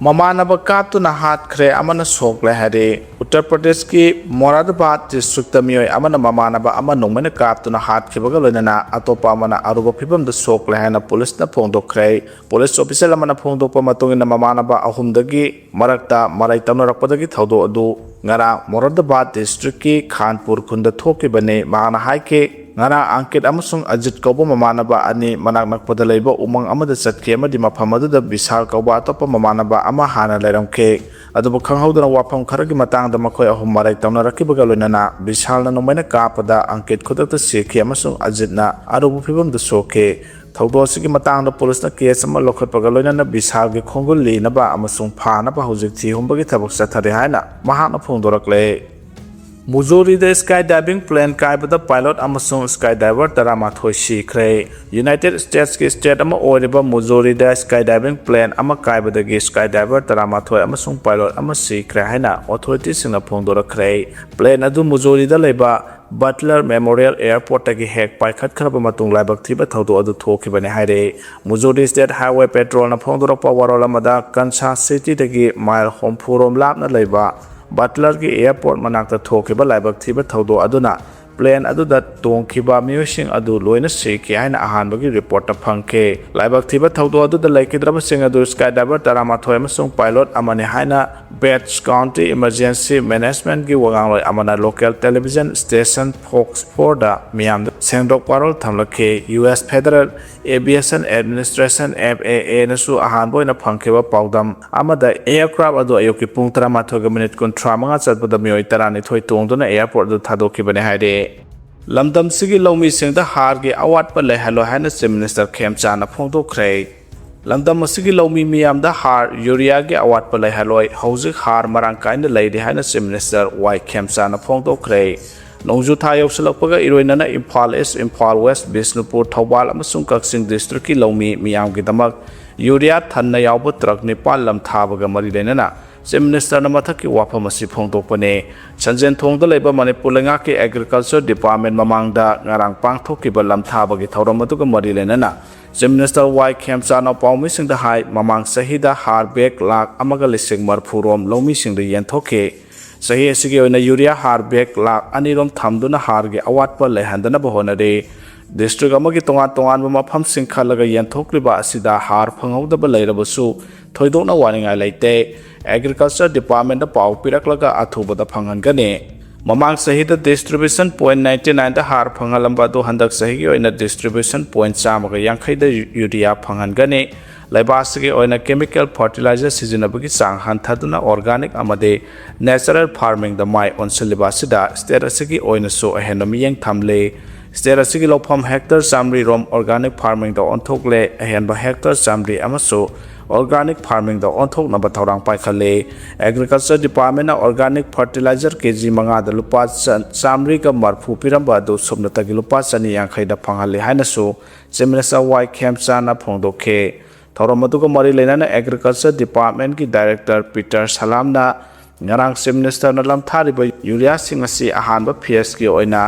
ꯃꯃꯥꯟꯅꯕ ꯀꯥꯞꯇꯨꯅ ꯍꯥꯠꯈ꯭ꯔꯦ, ꯑꯃꯅ ꯁꯣꯛꯂꯦ ꯍꯥꯏꯔꯤ꯫ ꯎꯠꯇꯔ ꯄ꯭ꯔꯗꯦꯁꯀꯤ ꯃꯣꯔꯥꯗꯕꯥꯗ ꯗꯤꯁꯇ꯭ꯔꯤꯛꯇ ꯃꯤꯑꯣꯏ ꯑꯃꯅ ꯃꯃꯥꯟꯅꯕ ꯑꯃ ꯅꯣꯡꯃꯩꯅ ꯀꯥꯞꯇꯨꯅ ꯍꯥꯠꯈꯤꯕꯒ ꯂꯣꯏꯅꯅ ꯑꯇꯣꯞꯄ ꯑꯃꯅ ꯑꯔꯨꯕ ꯐꯤꯕꯝꯗ ꯁꯣꯛꯂꯦ ꯍꯥꯏꯅ ꯄꯨꯂꯤꯁꯅ ꯐꯣꯡꯗꯣꯛꯈ꯭ꯔꯦ꯫ ꯄꯨꯂꯤꯁ ꯑꯣꯐꯤꯁꯦꯜ ꯑꯃꯅ ꯐꯣꯡꯗꯣꯛꯄ ꯃꯇꯨꯡ ꯏꯟꯅ, ꯃꯃꯥꯟꯅꯕ ꯑꯍꯨꯝꯗꯒꯤ ꯃꯔꯛꯇ ꯃꯔꯩ ꯇꯧꯅꯔꯛꯄꯗꯒꯤ ꯊꯧꯗꯣꯛ ꯑꯗꯨ ꯉꯔꯥꯡ ꯃꯣꯔꯥꯗꯕꯥꯗ ꯗꯤꯁꯇ꯭ꯔꯤꯛꯀꯤ ꯈꯥꯟꯄꯨꯔ ꯈꯨꯟꯗ ꯊꯣꯛꯈꯤꯕꯅꯤ꯫ ꯃꯍꯥꯛꯅ ꯍꯥꯏꯈꯤ, ꯉꯔꯥꯡ ꯑꯪꯀꯤꯠ ꯑꯃꯁꯨꯡ ꯑꯖꯤꯠ ꯀꯧꯕ ꯃꯃꯥꯟꯅꯕ ꯑꯅꯤ ꯃꯅꯥꯛ ꯅꯛꯄꯗ ꯂꯩꯕ ꯎꯃꯪ ꯑꯃꯗ ꯆꯠꯈꯤ ꯑꯃꯗꯤ ꯃꯐꯝ ꯑꯗꯨꯗ ꯕꯤꯁꯥꯜ ꯀꯧꯕ ꯑꯇꯣꯞꯄ ꯃꯃꯥꯟꯅꯕ ꯑꯃ ꯍꯥꯟꯅ ꯂꯩꯔꯝꯈꯤ꯫ ꯑꯗꯨꯕꯨ ꯈꯪꯍꯧꯗꯅ ꯋꯥꯐꯝ ꯈꯔꯒꯤ ꯃꯇꯥꯡꯗ ꯃꯈꯣꯏ ꯑꯍꯨꯝ ꯃꯔꯩ ꯇꯧꯅꯔꯛꯈꯤꯕꯒ ꯂꯣꯏꯅꯅ ꯕꯤꯁꯥꯜꯅ ꯅꯣꯡꯃꯩꯅ ꯀꯥꯞꯄꯗ ꯑꯪꯀꯤꯠ ꯈꯨꯗꯛꯇ ꯁꯤꯈꯤ ꯑꯃꯁꯨꯡ ꯑꯖꯤꯠꯅ ꯑꯔꯨꯕ ꯐꯤꯕꯝꯗ ꯁꯣꯛꯈꯤ꯫ ꯊꯧꯗꯣꯛ ꯑꯁꯤꯒꯤ ꯃꯇꯥꯡꯗ ꯄꯨꯂꯤꯁꯅ ꯀꯦꯁ ꯑꯃ ꯂꯧꯈꯠꯄꯒ ꯂꯣꯏꯅꯅ ꯕꯤꯁꯥꯜꯒꯤ ꯈꯣꯡꯒꯨꯜ ꯂꯤꯅꯕ ꯑꯃꯁꯨꯡ ꯐꯥꯅꯕ ꯍꯧꯖꯤꯛ ꯊꯤ ꯍꯨꯝꯕꯒꯤ ꯊꯕꯛ ꯆꯠꯊꯔꯤ ꯍꯥꯏꯅ ꯃꯍꯥꯛꯅ ꯐꯣꯡꯗꯣꯔꯛꯂꯦ꯫ ꯃꯨꯖꯣꯔꯤꯗ ꯁ꯭ꯀꯥꯏ ꯗꯥꯏꯚꯤꯡ ꯄ꯭ꯂꯦꯟ ꯀꯥꯏꯕꯗ ꯄꯥꯏꯂꯣꯠ ꯑꯃꯁꯨꯡ ꯁ꯭ꯀꯥꯏ ꯗꯥꯏꯚꯔ ꯇꯔꯥꯃꯥꯊꯣꯏ ꯁꯤꯈ꯭ꯔꯦ꯫ ꯌꯨꯅꯥꯏꯇꯦꯗ ꯁ꯭ꯇꯦꯠꯁꯀꯤ ꯁ꯭ꯇꯦꯠ ꯑꯃ ꯑꯣꯏꯔꯤꯕ ꯃꯨꯖꯣꯔꯤꯗ ꯁ꯭ꯀꯥꯏ ꯗꯥꯏꯚꯤꯡ ꯄ꯭ꯂꯦꯟ ꯑꯃ ꯀꯥꯏꯕꯗꯒꯤ ꯁ꯭ꯀꯥꯏ ꯗꯥꯏꯚꯔ ꯇꯔꯥꯃꯥꯊꯣꯏ ꯑꯃꯁꯨꯡ ꯄꯥꯏꯂꯣꯠ ꯑꯃ ꯁꯤꯈ꯭ꯔꯦ ꯍꯥꯏꯅ ꯑꯣꯊꯣꯔꯤꯇꯤꯁꯤꯡꯅ ꯐꯣꯡꯗꯣꯔꯛꯈ꯭ꯔꯦ꯫ ꯄ꯭ꯂꯦꯟ ꯑꯗꯨ ꯃꯨꯖꯣꯔꯤꯗ ꯂꯩꯕ ꯕꯠꯂꯔ ꯃꯦꯃꯣꯔꯤꯌꯦꯜ ꯑꯦꯌꯔꯄꯣꯔꯠꯇꯒꯤ ꯍꯦꯛ ꯄꯥꯏꯈꯠꯈ꯭ꯔꯕ ꯃꯇꯨꯡ ꯂꯥꯏꯕꯛ ꯊꯤꯕ ꯊꯧꯗꯣꯛ ꯑꯗꯨ ꯊꯣꯛꯈꯤꯕꯅꯤ ꯍꯥꯏꯔꯦ꯫ ꯃꯨꯖꯣꯔꯤ ꯁ꯭ꯇꯦꯠ ꯍꯥꯏꯋꯦ ꯄꯦꯇ꯭ꯔꯣꯜꯅ ꯐꯣꯡꯗꯣꯔꯛꯄ ꯋꯥꯔꯣꯜ ꯑꯃꯗ, ꯀꯟꯁꯥꯁ ꯁꯤꯇꯤꯗꯒꯤ ꯃꯥꯏꯜ ꯍꯨꯝꯐꯨ ꯔꯣꯝ ꯂꯥꯞꯅ ꯂꯩꯕ ꯕꯠꯂꯔꯒꯤ ꯑꯦꯌꯔꯄꯣꯔꯠ ꯃꯅꯥꯛꯇ ꯊꯣꯛꯈꯤꯕ ꯂꯥꯏꯕꯛ ꯊꯤꯕ ꯊꯧꯗꯣꯛ ꯑꯗꯨꯅ ꯄ꯭ꯂꯦꯟ ꯑꯗꯨꯗ ꯇꯣꯡꯈꯤꯕ ꯃꯤꯑꯣꯏꯁꯤꯡ ꯑꯗꯨ ꯂꯣꯏꯅ ꯁꯤꯈꯤ ꯍꯥꯏꯅ ꯑꯍꯥꯟꯕꯒꯤ ꯔꯤꯄꯣꯔꯠꯇ ꯐꯪꯈꯤ꯫ ꯂꯥꯏꯕꯛ ꯊꯤꯕ ꯊꯧꯗꯣꯛ ꯑꯗꯨꯗ ꯂꯩꯈꯤꯗ꯭ꯔꯕꯁꯤꯡ ꯑꯗꯨ ꯁ꯭ꯀꯥꯏ ꯗꯥꯏꯚꯔ ꯇꯔꯥꯃꯥꯊꯣꯏ ꯑꯃꯁꯨꯡ ꯄꯥꯏꯂꯣꯠ ꯑꯃꯅꯤ ꯍꯥꯏꯅ ꯕꯦꯠꯁ ꯀꯥꯎꯟꯇꯤ ꯏꯃꯔꯖꯦꯟꯁꯤ ꯃꯦꯅꯦꯖꯃꯦꯟꯠꯀꯤ ꯋꯥꯉꯥꯡꯂꯣꯏ ꯑꯃꯅ ꯂꯣꯀꯦꯜ ꯇꯦꯂꯤꯚꯤꯖꯟ ꯁ꯭ꯇꯦꯁꯟ ꯐꯣꯛꯁ ꯐꯣꯔꯗ ꯃꯤꯌꯥꯝꯗ ꯁꯦꯡꯗꯣꯛ ꯋꯥꯔꯣꯜ ꯊꯝꯂꯛꯈꯤ꯫ U S federal aviation administration, F A ꯑꯦꯅꯁꯨ ꯑꯍꯥꯟꯕ ꯑꯣꯏꯅ ꯐꯪꯈꯤꯕ ꯄꯥꯎꯗꯝ ꯑꯃꯗ, ꯑꯦꯌꯔꯀ꯭ꯔꯥꯐ ꯑꯗꯨ ꯑꯌꯨꯛꯀꯤ ꯄꯨꯡ ꯇꯔꯥꯃꯥꯊꯣꯏꯒ ꯃꯤꯅꯤꯠ ꯀꯨꯟꯊ꯭ꯔꯥ ꯃꯉꯥ ꯆꯠꯄꯗ ꯃꯤꯑꯣꯏ ꯇꯔꯥꯅꯤꯊꯣꯏ ꯇꯣꯡꯗꯨꯅ ꯑꯦꯌꯔꯄꯣꯔꯠ ꯑꯗꯨ ꯊꯥꯗꯣꯛꯈꯤꯕꯅꯤ ꯍꯥꯏꯔꯤ꯫ ꯂꯝꯗꯝꯁꯤꯒꯤ ꯂꯧꯃꯤꯁꯤꯡꯗ ꯍꯥꯔꯒꯤ ꯑꯋꯥꯠꯄ ꯂꯩꯍꯜꯂꯣꯏ ꯍꯥꯏꯅ ꯆꯤꯐ ꯃꯤꯅꯤꯁꯇꯔ ꯈꯦꯝꯆꯥꯅ ꯐꯣꯡꯗꯣꯛꯈ꯭ꯔꯦ꯫ ꯂꯝꯗꯝ ꯑꯁꯤꯒꯤ ꯂꯧꯃꯤ ꯃꯤꯌꯥꯝꯗ ꯍꯥꯔ, ꯌꯨꯔꯤꯌꯥꯒꯤ ꯑꯋꯥꯠꯄ ꯂꯩꯍꯜꯂꯣꯏ, ꯍꯧꯖꯤꯛ ꯍꯥꯔ ꯃꯔꯥꯡ ꯀꯥꯏꯅ ꯂꯩꯔꯤ ꯍꯥꯏꯅ ꯆꯤꯐ ꯃꯤꯅꯤꯁꯇꯔ ꯋꯥꯏ ꯈꯦꯝꯆꯥꯅ ꯐꯣꯡꯗꯣꯛꯈ꯭ꯔꯦ꯫ ꯅꯣꯡꯖꯨ ꯊꯥ ꯌꯧꯁꯤꯜꯂꯛꯄꯒ ꯏꯔꯣꯏꯅꯅ ꯏꯝꯐꯥꯜ ꯏꯁ, ꯏꯝꯐꯥꯜ ꯋꯦꯁ, ꯕꯤꯁꯅꯨꯄꯨꯔ, ꯊꯧꯕꯥꯜ ꯑꯃꯁꯨꯡ ꯀꯛꯆꯤꯡ ꯗꯤꯁꯇ꯭ꯔꯤꯛꯀꯤ ꯂꯧꯃꯤ ꯃꯤꯌꯥꯝꯒꯤꯗꯃꯛ ꯌꯨꯔꯤꯌꯥ ꯊꯟꯅ ꯌꯥꯎꯕ ꯇ꯭ꯔꯛ ꯅꯤꯄꯥꯜ ꯂꯝꯊꯥꯕꯒ ꯃꯔꯤ ꯂꯩꯅꯅ ꯆꯤꯐ ꯃꯤꯅꯤꯁꯇꯔꯅ ꯃꯊꯛꯀꯤ ꯋꯥꯐꯝ ꯑꯁꯤ ꯐꯣꯡꯗꯣꯛꯄꯅꯤ꯫ ꯁꯟꯖꯦꯟꯊꯣꯡꯗ ꯂꯩꯕ ꯃꯅꯤꯄꯨꯔ ꯂꯩꯉꯥꯛꯀꯤ ꯑꯦꯒ꯭ꯔꯤꯀꯜꯆꯔ ꯗꯤꯄꯥꯔꯠꯃꯦꯟꯠ ꯃꯃꯥꯡꯗ ꯉꯔꯥꯡ ꯄꯥꯡꯊꯣꯛꯈꯤꯕ ꯂꯝꯊꯥꯕꯒꯤ ꯊꯧꯔꯝ ꯑꯗꯨꯒ ꯃꯔꯤ ꯂꯩꯅꯅ Chief Minister ꯋꯥꯏ ꯈꯦꯝꯆꯥꯟꯅ ꯄꯥꯎꯃꯤꯁꯤꯡꯗ ꯍꯥꯏ, ꯃꯃꯥꯡ ꯆꯍꯤꯗ ꯍꯥꯔ ꯕꯦꯒ ꯂꯥꯈ ꯑꯃꯒ ꯂꯤꯁꯤꯡ ꯃꯔꯤꯐꯨ ꯔꯣꯝ ꯂꯧꯃꯤꯁꯤꯡꯗ ꯌꯦꯟꯊꯣꯛꯈꯤ꯫ ꯆꯍꯤ ꯑꯁꯤꯒꯤ ꯑꯣꯏꯅ ꯌꯨꯔꯤꯌꯥ ꯍꯥꯔ ꯕꯦꯒ ꯂꯥꯈ ꯑꯅꯤ ꯔꯣꯝ ꯊꯝꯗꯨꯅ ꯍꯥꯔꯒꯤ ꯑꯋꯥꯠꯄ ꯂꯩꯍꯟꯗꯅꯕ ꯍꯣꯠꯅꯔꯤ꯫ ꯗꯤꯁꯇ꯭ꯔꯤꯛ ꯑꯃꯒꯤ ꯇꯣꯉꯥꯟ ꯇꯣꯉꯥꯟꯕ ꯃꯐꯝꯁꯤꯡ ꯈꯜꯂꯒ ꯌꯦꯟꯊꯣꯛꯂꯤꯕ ꯑꯁꯤꯗ ꯍꯥꯔ ꯐꯪꯍꯧꯗꯕ ꯂꯩꯔꯕꯁꯨ ꯊꯣꯏꯗꯣꯛꯅ ꯋꯥꯅꯤꯡꯉꯥꯏ ꯂꯩꯇꯦ꯫ ꯑꯦꯒ꯭ꯔꯤꯀꯜꯆꯔ ꯗꯤꯄꯥꯔꯠꯃꯦꯟꯗ ꯄꯥꯎ ꯄꯤꯔꯛꯂꯒ ꯑꯊꯨꯕꯗ ꯐꯪꯍꯟꯒꯅꯤ꯫ ꯃꯃꯥꯡ ꯆꯍꯤꯗ ꯗꯤꯁꯇ꯭ꯔꯤꯕ꯭ꯌꯨꯁꯟ ꯄꯣꯏꯟꯠ ꯅꯥꯏꯟꯇꯤ ꯅꯥꯏꯟꯗ ꯍꯥꯔ ꯐꯪꯍꯜꯂꯝꯕ ꯑꯗꯨ ꯍꯟꯗꯛ ꯆꯍꯤꯒꯤ ꯑꯣꯏꯅ ꯗꯤꯁꯇ꯭ꯔꯤꯕ꯭ꯌꯨꯁꯟ ꯄꯣꯏꯟꯠ ꯆꯥꯝꯃꯒ ꯌꯥꯡꯈꯩꯗ ꯌꯨꯔꯤꯌꯥ ꯐꯪꯍꯟꯒꯅꯤ꯫ ꯂꯩꯕꯥꯛ ꯑꯁꯤꯒꯤ ꯑꯣꯏꯅ ꯀꯦꯃꯤꯀꯦꯜ ꯐꯔꯇꯤꯂꯥꯏꯖꯔ ꯁꯤꯖꯤꯟꯅꯕꯒꯤ ꯆꯥꯡ ꯍꯟꯊꯗꯨꯅ ꯑꯣꯔꯒꯥꯅꯤꯛ ꯑꯃꯗꯤ ꯅꯦꯆꯔꯦꯜ ꯐꯥꯔꯃꯤꯡꯗ ꯃꯥꯏ ꯑꯣꯟꯁꯤꯜꯂꯤꯕ ꯑꯁꯤꯗ ꯁ꯭ꯇꯦꯠ ꯑꯁꯤꯒꯤ ꯑꯣꯏꯅꯁꯨ ꯑꯍꯦꯟꯕ ꯃꯤꯠꯌꯦꯡ ꯊꯝꯂꯤ꯫ ꯁ꯭ꯇꯦꯠ ꯑꯁꯤꯒꯤ ꯂꯧꯐꯝ ꯍꯦꯛꯇꯔ ꯆꯥꯃꯔꯤ ꯔꯣꯝ ꯑꯣꯔꯒꯥꯅꯤꯛ ꯐꯥꯔꯃꯤꯡꯗ ꯑꯣꯟꯊꯣꯛꯂꯦ꯫ ꯑꯍꯦꯟꯕ ꯍꯦꯛꯇꯔ ꯆꯥꯃꯔꯤ ꯑꯃꯁꯨ ꯑꯣꯔꯒꯥꯅꯤꯛ ꯐꯥꯔꯃꯤꯡꯗ ꯑꯣꯟꯊꯣꯛꯅꯕ ꯊꯧꯔꯥꯡ ꯄꯥꯏꯈꯠꯂꯤ꯫ ꯑꯦꯒ꯭ꯔꯤꯀꯜꯆꯔ ꯗꯤꯄꯥꯔꯠꯃꯦꯟꯅ ꯑꯣꯔꯒꯥꯅꯤꯛ ꯐꯔꯇꯤꯂꯥꯏꯖꯔ ꯀꯦꯖꯤ ꯃꯉꯥꯗ ꯂꯨꯄꯥ ꯆ-, ꯆꯥꯃꯔꯤꯒ ꯃꯔꯤꯐꯨ ꯄꯤꯔꯝꯕ ꯑꯗꯨ ꯁꯨꯞꯅꯇꯒꯤ ꯂꯨꯄꯥ ꯆꯅꯤ ꯌꯥꯡꯈꯩꯗ ꯐꯪꯍꯜꯂꯤ ꯍꯥꯏꯅꯁꯨ ꯆꯤꯐ ꯃꯤꯅꯤꯁꯇꯔ ꯋꯥꯏ ꯈꯦꯝꯆꯥꯟꯅ ꯐꯣꯡꯗꯣꯛꯈꯤ꯫ ꯊꯧꯔꯝ ꯑꯗꯨꯒ ꯃꯔꯤ ꯂꯩꯅꯅ ꯑꯦꯒ꯭ꯔꯤꯀꯜꯆꯔ ꯗꯤꯄꯥꯔꯠꯃꯦꯟꯒꯤ ꯗꯥꯏꯔꯦꯛꯇꯔ ꯄꯤꯇꯔ ꯁꯂꯥꯝꯅ ꯉꯔꯥꯡ ꯆꯤꯐ ꯃꯤꯅꯤꯁꯇꯔꯅ ꯂꯝꯊꯥꯔꯤꯕ ꯌꯨꯔꯤꯌꯥꯁꯤꯡ ꯑꯁꯤ ꯑꯍꯥꯟꯕ ꯐꯦꯖꯀꯤ ꯑꯣꯏꯅ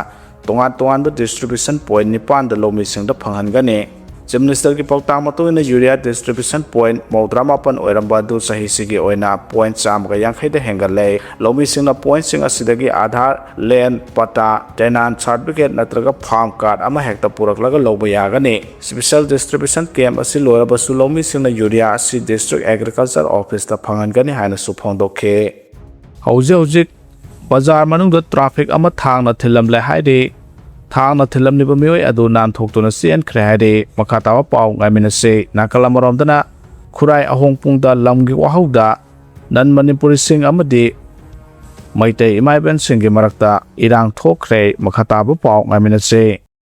ꯇꯣꯉꯥꯟ ꯇꯣꯉꯥꯟꯕ ꯗꯤꯁꯇ꯭ꯔꯤꯕ꯭ꯌꯨꯁꯟ ꯄꯣꯏꯟꯠ ꯅꯤꯄꯥꯟꯗ ꯂꯧꯃꯤꯁꯤꯡꯗ ꯐꯪꯍꯟꯒꯅꯤ꯫ ꯆꯤꯐ ꯃꯤꯅꯤꯁꯇꯔꯒꯤ ꯄꯥꯎꯇꯥꯛ ꯃꯇꯨꯡ ꯏꯟꯅ ꯌꯨꯔꯤꯌꯥ ꯗꯤꯁꯇ꯭ꯔꯤꯕ꯭ꯌꯨꯁꯟ ꯄꯣꯏꯟꯠ ꯃꯧꯗ꯭ꯔꯥ ꯃꯥꯄꯟ ꯑꯣꯏꯔꯝꯕ ꯑꯗꯨ ꯆꯍꯤꯁꯤꯒꯤ ꯑꯣꯏꯅ ꯄꯣꯏꯟꯠ ꯆꯥꯝꯃꯒ ꯌꯥꯡꯈꯩꯗ ꯍꯦꯟꯒꯠꯂꯦ꯫ ꯂꯧꯃꯤꯁꯤꯡꯅ ꯄꯣꯏꯟꯠꯁꯤꯡ ꯑꯁꯤꯗꯒꯤ ꯑꯥꯙꯥꯔ, ꯂꯦꯟ, ꯄꯇꯥ, ꯇꯦꯅꯥꯟ ꯁꯥꯔꯇꯤꯐꯤꯀꯦꯠ ꯅꯠꯇ꯭ꯔꯒ ꯐꯥꯔꯝ ꯀꯥꯔꯗ ꯑꯃ ꯍꯦꯛꯇ ꯄꯨꯔꯛꯂꯒ ꯂꯧꯕ ꯌꯥꯒꯅꯤ꯫ ꯁ꯭ꯄꯦꯁꯦꯜ ꯗꯤꯁꯇ꯭ꯔꯤꯕ꯭ꯌꯨꯁꯟ ꯀꯦꯝꯞ ꯑꯁꯤ ꯂꯣꯏꯔꯕꯁꯨ ꯂꯧꯃꯤꯁꯤꯡꯅ ꯌꯨꯔꯤꯌꯥ ꯑꯁꯤ ꯗꯤꯁꯇ꯭ꯔꯤꯛ ꯑꯦꯒ꯭ꯔꯤꯀꯜꯆꯔ ꯑꯣꯐꯤꯁꯇ ꯐꯪꯍꯟꯒꯅꯤ ꯍꯥꯏꯅꯁꯨ ꯐꯣꯡꯗꯣꯛꯈꯤ꯫ ꯍꯧꯖꯤꯛ ꯍꯧꯖꯤꯛ ꯕꯖꯥꯔ ꯃꯅꯨꯡꯗ ꯇ꯭ꯔꯥꯐꯤꯛ ꯑꯃ ꯊꯥꯡꯅ ꯊꯤꯜꯂꯝꯂꯦ ꯍꯥꯏꯔꯤ꯫ ꯊꯥꯡꯅ ꯊꯤꯜꯂꯝꯂꯤꯕ ꯃꯤꯑꯣꯏ ꯑꯗꯨ ꯅꯥꯟꯊꯣꯛꯇꯨꯅ ꯆꯦꯟꯈ꯭ꯔꯦ ꯍꯥꯏꯔꯤ꯫ ꯃꯈꯥ ꯇꯥꯕ ꯄꯥꯎ ꯉꯥꯏꯃꯤꯟꯅꯁꯤ꯫ ꯅꯥꯀꯜ ꯑꯃꯔꯣꯝꯗꯅ ꯈꯨꯔꯥꯏ ꯑꯍꯣꯡꯄꯨꯡꯗ ꯂꯝꯒꯤ ꯋꯥꯍꯧꯗ ꯅꯟ ꯃꯅꯤꯄꯨꯔꯤꯁꯤꯡ ꯑꯃꯗꯤ ꯃꯩꯇꯩ ꯏꯃꯥ ꯏꯕꯦꯟꯁꯤꯡꯒꯤ ꯃꯔꯛꯇ ꯏꯔꯥꯡ ꯊꯣꯛꯈ꯭ꯔꯦ꯫ ꯃꯈꯥ ꯇꯥꯕ ꯄꯥꯎ ꯉꯥꯏꯃꯤꯟꯅꯁꯤ꯫